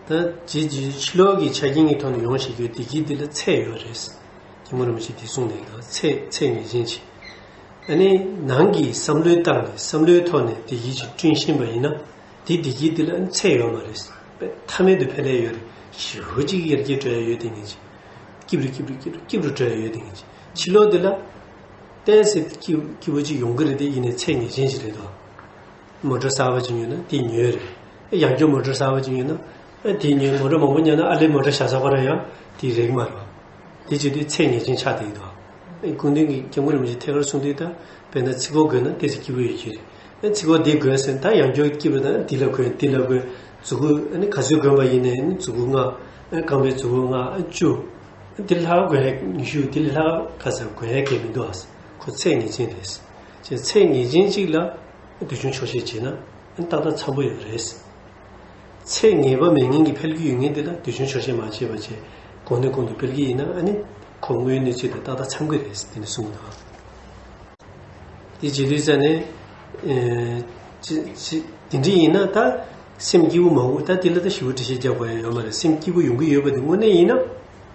ད་ཇི་ཇི་ཕྱི་ལོགས་ཀྱི་ཆ་རྐྱེན་གྱི་ཐོག་ནས་ཡོང་བཞིན་ཡོད་བདེ་སྐྱིད་འདི་ལ་ཚད་ཡོད་རེད། སྐྱེ་དངོས་རིན་པོ་ཆེ་འདི་གསུངས་ནས་ད་ཚད་ཚད་ངེས་ཅན་ཆེ། ཨ་ནི་ནང་གི་བསམ་བློའི་སྟེང་ནས་བསམ་བློའི་ཐོག་ནས་བདེ་སྐྱིད་ཅིག་བསྐྲུན་ཤེས་པ་ཡིན་ན་དེ་བདེ་སྐྱིད་འདི་ལ་ཚད་ཡོད་མ་རེད། དཔེ་མཐའ་མེད་དུ་འཕེལ་ལས་ཡོད་རེད། ཞེ་པོ་ཅིག་ཡར་རྒྱས་འགྲོ་ཡ་ཡོད་བདེ་ངེས་ཅན། སྐྱིད་རུ་སྐྱིད་རུ་སྐྱིད་རུ་སྐྱིད་རུ་འགྲོ་ཡ་ཡོད་བདེ་ངེས་ཅན། ཕྱི་ལོགས་འདི་ལ་ཏོག་ཙམ་སྐྱིད་སྐྱིད་པོ་ཅིག་ཡོང་གི་རེད་དེ་ཡིན་ནའི་ཚད་ངེས་ཅན་ཞིག་རེད་དོ། མོ་ཊ་གསར་པ་ཅིག་ཉོས་ན་དེ་ཉོས་རེད། ཡང་བསྐྱར་མོ་ཊ་གསར་པ་ཅིག་ཉོས་ན་ཨ་དེ་ཉོས། མོ་ཊ་མང་པོ་ཉོས་ན་ཨ་ལས་མོ་ཊ་བཞག་ས་ཁོ་རང་ཡང་དེ་རེད་མ་རེད། དེ་བྱེད་དུས་ཚད་ངེས་ཅན་ཆགས་བསྡད་ཀྱི་འདུག་སྐུ་མདུན་གྱིས་སྐྱབས་མགོན་རིན་པོ་ཆེ་ཐད་ཀར་གསུངས་དུས་ད་དཔེར་ན་ཚིག་གོ་གོན་ན་ཏོག་ཙམ་སྐྱིད་པོ་ཡོད་ཀྱི་རེད། ཨ་ཚིག་གོ་འདི་གོན་ཟེར་ན་ད་ཡང་བསྐྱར་སྐྱིད་པོ་དང་འདི་ལ་གོན་འདི་ལ་གོན། མཛུ་གུ་ཨ་ནི་ག་ཚོད་གོན་པ་ཡིན་ནའི་ཨ་ནི་མཛུ་གུ་ལྔ། ཨ་རྐང་པའི་མཛུ་གུ་ལྔ་ཨ་བཅུ། ཨ་འདི་ལ་ལྷག་གོན་ཡ་ཉི་ཤུ་འདི་ལ་ལྷག་ག་ཚོད་གོན་ཡ་གལ་མི་འདུག་ཨ། ཁོ་ཚད་ངེས་ཅན་རེད། ཅེས་ཚད་ངེས་ཅན་གཅིག་ལ་འདོད་ཆུང་ཆོག་ཤེས་བྱས་ན་ཏག་ཏག་འཚམ་པོ་ཡོད་རེད། ཚད་ངེས་པ་མེད་མཁན་གྱི་འཕེལ་གྱི་ཡོད་མཁན་དེ་ལ་འདོད་ཆུང་ཆོག་ཤེས་མ་བྱས་པ་བྱས་གོང་ནས་གོང་དུ་འཕེལ་གྱི་ཡིན་ན་ཨ་ནི་ཁོ་དངོས་ཡོད་གནས་ཚུལ་དང་ཏག་ཏག་འཚམ་གྱི་རེད་དེ་ནས་གསུངས་འདུག་དེ་བྱེད་དུས་ཙ་ནས་ཨེ་ཅི་ཅི་དེ་འདྲ་ཡིན་ན་ད་སེམས་སྐྱིད་པོ་མ་དགོས། ད་དེ་ལ་ད་ཞེ་པོ་འགྲེལ་བཤད་རྒྱག་དགོས་ཡ་ཡོད་མ་རེད། སེམས་སྐྱིད་པོ་ཡོང་གི་ཡོད་པ་དེ་དངོས་གནས་ཡིན་ན།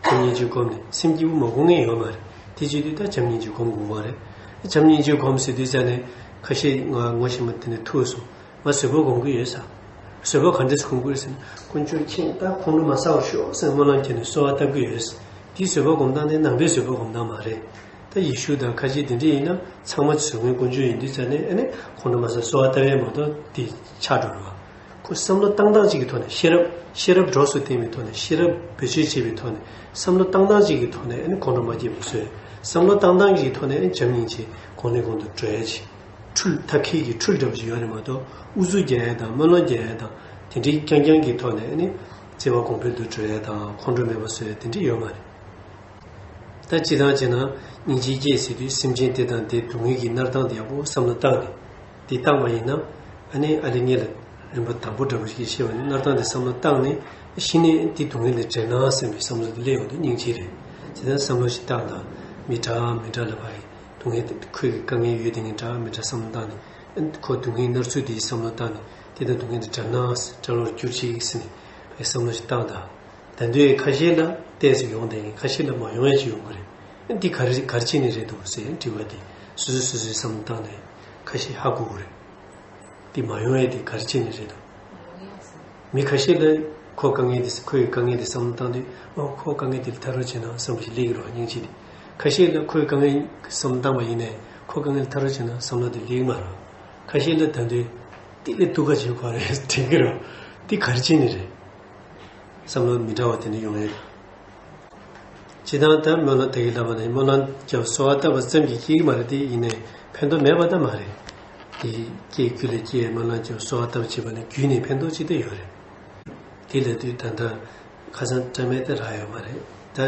བྱམས་སྙིང་རྗེ་སྒོམ་ནས་སེམས་སྐྱིད་པོ་མ་དགོས་མཁན་ཡོད་མ་རེད། དེ་བྱེད་དུས་ད་བྱམས་སྙིང་རྗེ་སྒོམ་དགོས་པ་རེད། བྱམས་སྙིང་རྗེ་སྒོམ་ཟེར་དུས་ཙ་ནས་ཁ་ཤས་ང་ངོ་ཤེས་མ་དེ་ནས་ཐུག་སོང་། ང་བཟོད་པ་སྒོམ་གྱི་ཡོད་ས། བཟོད་པ་ག་འདྲས་སྒོམ་དགོས་ཟེར་ན་དཀོན་མཆོག་མཁྱེན། ད་ཁོང་ཁྲོ་མ་ཟ་བར་ཤོག་ཟེར་སྨོན་ལམ་བརྒྱབ་ནས་གསོལ་བ་བཏབ་ཀྱི་ཡོད། དེའི་བཟོད་པ་སྒོམ་སྟངས་དེ་ནང་པའི་བཟོད་པ་སྒོམ་སྟངས་མ་རེད། ད་ཡེ་ཤུ་དང་ཁ་ཆེ་དེ་འདྲས་ཡིན་ན་ཚང་མ་བཟོད་མཁན་དཀོན་མཆོག་ཡིན་དུས་ཙ་ནས་ཨ་ནི་ཁོང་ཁྲོ་མ་ཟ་གསོལ་བ་བཏབ་ཡས་མ་གཏོགས་དེ་ཆགས་འགྲོ་རེད་བ། ཁོ་བསམ་བློ་བཏང་སྟངས་གཅིག་གི་ཐོག་ནས་ཤེས་རབ་ཤེས་རབ་གྲོགས་སུ་བསྟེན་པའི་ཐོག་ནས་ཤེས་རབ་བེད་སྤྱོད་བྱེད་པའི་ཐོག་ནས་བསམ་བློ་བཏང་སྟངས་གཅིག་གི་ཐོག་ནས་ཨ་ནི་ཁོང་ཁྲོ་མ་སྐྱེས་པ་བཟོས། བསམ་བློ་བཏང་སྟངས་གཅིག་གི་ཐོག་ནས་ཨ་ནི་བྱམས་སྙིང་རྗེ་གོང་ནས་གོང་དུ་འགྲོ་ཡ་ཅིག་འཕྲུལ་ཐབས་མཁས་ཀྱི་འཕྲུལ་འདྲ་པོ་ཅིག་ཡོད་རེད་མ་གཏོགས་ཨུ་ཚུགས་རྒྱག་ཡ་དང་སྨོན་ལམ་རྒྱག་ཡ་དང་དེ་འདྲའི་རྐྱང་རྐྱང་གི་ཐོག་ནས་ཨ་ནི་བརྩེ་བ་གོང་འཕེལ་དུ་འགྲོ་ཡ་དང་ཁོང་ཁྲོ་མེད་པ་བཟོ་ཡ་དེ་འདྲ་ཡོད་མ་རེད། ད་སྤྱིར་བཏང་བྱས་ན་སྙིང་རྗེ་སྐྱེས་ཟེར་དུས་སེམས་ཅན་དེ་དང་དེའི་སྡུག་བསྔལ་གྱི་མནར་སྟངས་དེ་ཡག་པོ་བསམ་བློ་བཏང་ནས། དེ་བཏང་བ་ཡིན་ན། ཨ་ནི་ཨ་ལེ་ངེད་ལ་རིམ་པ་དང་པོ་འདྲ་པོ་ཞིག་བཤད་པ་ནི་མནར་སྟངས་དེ་བསམ་བློ་བཏང་ནས་གཞི་ནས་དེ་སྡུག་བསྔལ་ལས་བྲལ་ན་བསམ་པའི་བསམ་བློ་དེ་སླེབས་ཡོང་དུས་སྙིང་རྗེ་རེད། དེ་ལྟར་བསམ་བློ་ཞིག་བཏང་དང་མི་འདྲ་མི་འདྲ་ལ་ཕ་གི་སྡུག་བསྔལ་དེ་ཁོའི་གི་དཀའ་ངལ་ཡོད་དེ་ངས་འདྲ་མི་འདྲ་བསམ་བློ་བཏང་ནས་ཨ་ནི་ཁོ་སྡུག་བསྔལ་མནར་ཚུལ་དེ་བསམ་བློ་བཏང་ནས་དེ་དང་སྡུག་བསྔལ་དེ་བྲལ་ན་བྲལ་བར་གྱུར་ཅིག་ཟེར་ནས་ཕ་གི་བསམ་བློ་ཞིག་བཏང་དང་། ད་དུང་ཁ་ཤས་ལ་ཏོག་ཙམ་ཡོང་བསྡད་མཁན་ཁ་ཤས་ལ་མ་ཡོང་ཡ་ཅིག་ཡོང་གི་རེད། འདི་ག་རེ་ག་རེ་བྱས་ནས་རེད་འདུག་ཟེར་དྲི་བ་འདི་སོ་སོས་སོ་སོའི་བསམ་བློ་བཏང་ནས་ཁ་ཤས་ཧ་གོ་གི་རེད། འདི་མ་ཡོང་ཡ་འདི་ག་རེ་བྱས་ནས་རེད་འདུག་མི་ཁ་ཤས་ལ་ཁོ་དཀའ་ངལ་འདི་ཁོའི་དཀའ་ངལ་འདི་བསམ་བློ་བཏང་དུས་ཨོ་ཁོ་དཀའ་ངལ་འདི་ལ་ཐར་རོགས་བྱས་ན་བསམ་པ་ཞིག་སླེབས་ཀྱི་རེད་བ། སྙིང་རྗེ་འདི། ཁ་ཤས་ལ་ཁོའི་དཀའ་ངལ་བསམ་བློ་བཏང་བ་ཡིན་ནའི་ཁོ་དཀའ་ངལ་ཐར་རོགས་བྱས་ན་བསམ་བློ་འདི་སླེབས་ཀྱི་མ་རེད། ཁ་ཤས་ལ་ད་དུང་ དེ་ལས་སྡུག་ག་བྱེད་ཁོ་རེད་དྲན་གྱི་རེད། འདི་ག་རེ་བྱས་ནས་རེད། བསམ་བློ་མི་འདྲ་བ་དེ་འདྲ་ཡོང་ཡས། སྤྱིར་བཏང་ད་སྨོན་ལམ་ད་གིན་ལབ་པ་ནི་སྨོན་ལམ་རྒྱབ་གསོལ་བ་བཏབ་པ་ཙམ་གྱིས་སྐྱེ་གི་མ་རེད་དེ། ཡིན་ནའི་ཕན་ཐོགས་མེད་པ་ད་མ་རེད། དེ་སྐྱེ་རྒྱུད་ལ་སྐྱེ་སྨོན་ལམ་རྒྱབ་གསོལ་བ་བཏབ་བྱས་པ་ནི་རྒྱུད་ནས་ཕན་ཐོགས་ཅིག་ད་ཡོད་རེད། དེ་ལབ་དུས་ད་ལྟ་ཁ་སང་བཀྲ་མེད་དེ་རག་ཡོད་མ་རེད། ད་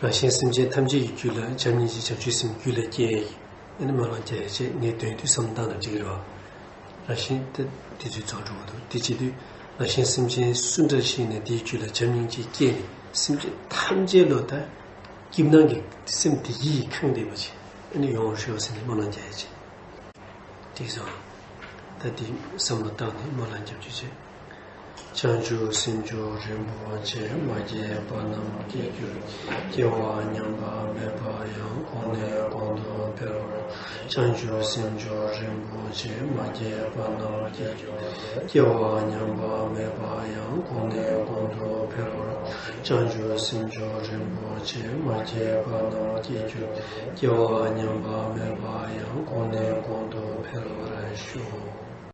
རང་གཞན་སེམས་ཅན་ཐམས་ཅད་ཀྱི་རྒྱུད་ལ་བྱམས་སྙིང་རྗེ་བྱང་ཆུབ་སེམས་རྒྱུད་ལ་སྐྱེ་ཡས་ཀྱི་ཨ་ནི་སྨོན་ལམ་རྒྱག་ཡས་བྱས་ངས་དོན་དུ་བསམ་བློ་བཏང་ན་འགྲིག་གི་རེད་བ། རང་བཞིན་དེ་དེ་ཚོའི་ཚོགས་འགྲོ་གི་འདུག་དེ་བྱེད་དུས་རང་གཞན་སེམས་ཅན་སུ་འདྲ་ཞིག་ནས་དེའི་རྒྱུད་ལ་བྱམས་སྙིང་རྗེ་སྐྱེས་ནས་སེམས་ཅན་ཐམས་ཅད་ལོ་ད་སྐྱིད་སྣང་གི་སེམས་བདེ་སྐྱིད་ཀྱིས་ཁེངས་བསྡད་པ་ཅིག་ཨ་ནི་ཡོང་བར་ཤོག་ཟེར་ནས་སྨོན་ལམ་རྒྱག་ཡས་བྱས། དེང་སང་ད་དེ་བསམ་བློ་བཏང་ནས་སྨོན་ལམ་རྒྱབ་རྒྱུ་བྱས། བྱང་ཆུབ་སེམས་མཆོག་རིན་པོ་ཆེ། མ་སྐྱེས་པ་རྣམས་སྐྱེ་གྱུར་ཅིག་སྐྱེ་བ་ཉམས་པ་མེད་པ་ཡང་། གོང་ནས་གོང་དུ་འཕེལ་བར། བྱང་ཆུབ་སེམས་མཆོག་རིན་པོ་ཆེ། མ་སྐྱེས་པ་རྣམས་སྐྱེ་གྱུར་ཅིག་སྐྱེ་བ་ཉམས་པ་མེད་པ་ཡང་། གོང་ནས་གོང་དུ་འཕེལ་བར། བྱང་ཆུབ་སེམས་མཆོག་རིན་པོ་ཆེ། མ་སྐྱེས་པ་རྣམས་སྐྱེ་གྱུར་ཅིག་སྐྱེ་བ་ཉམས་པ་མེད་པ་ཡང་། གོང་ནས་གོང་དུ་འཕེལ་བར་ཤོག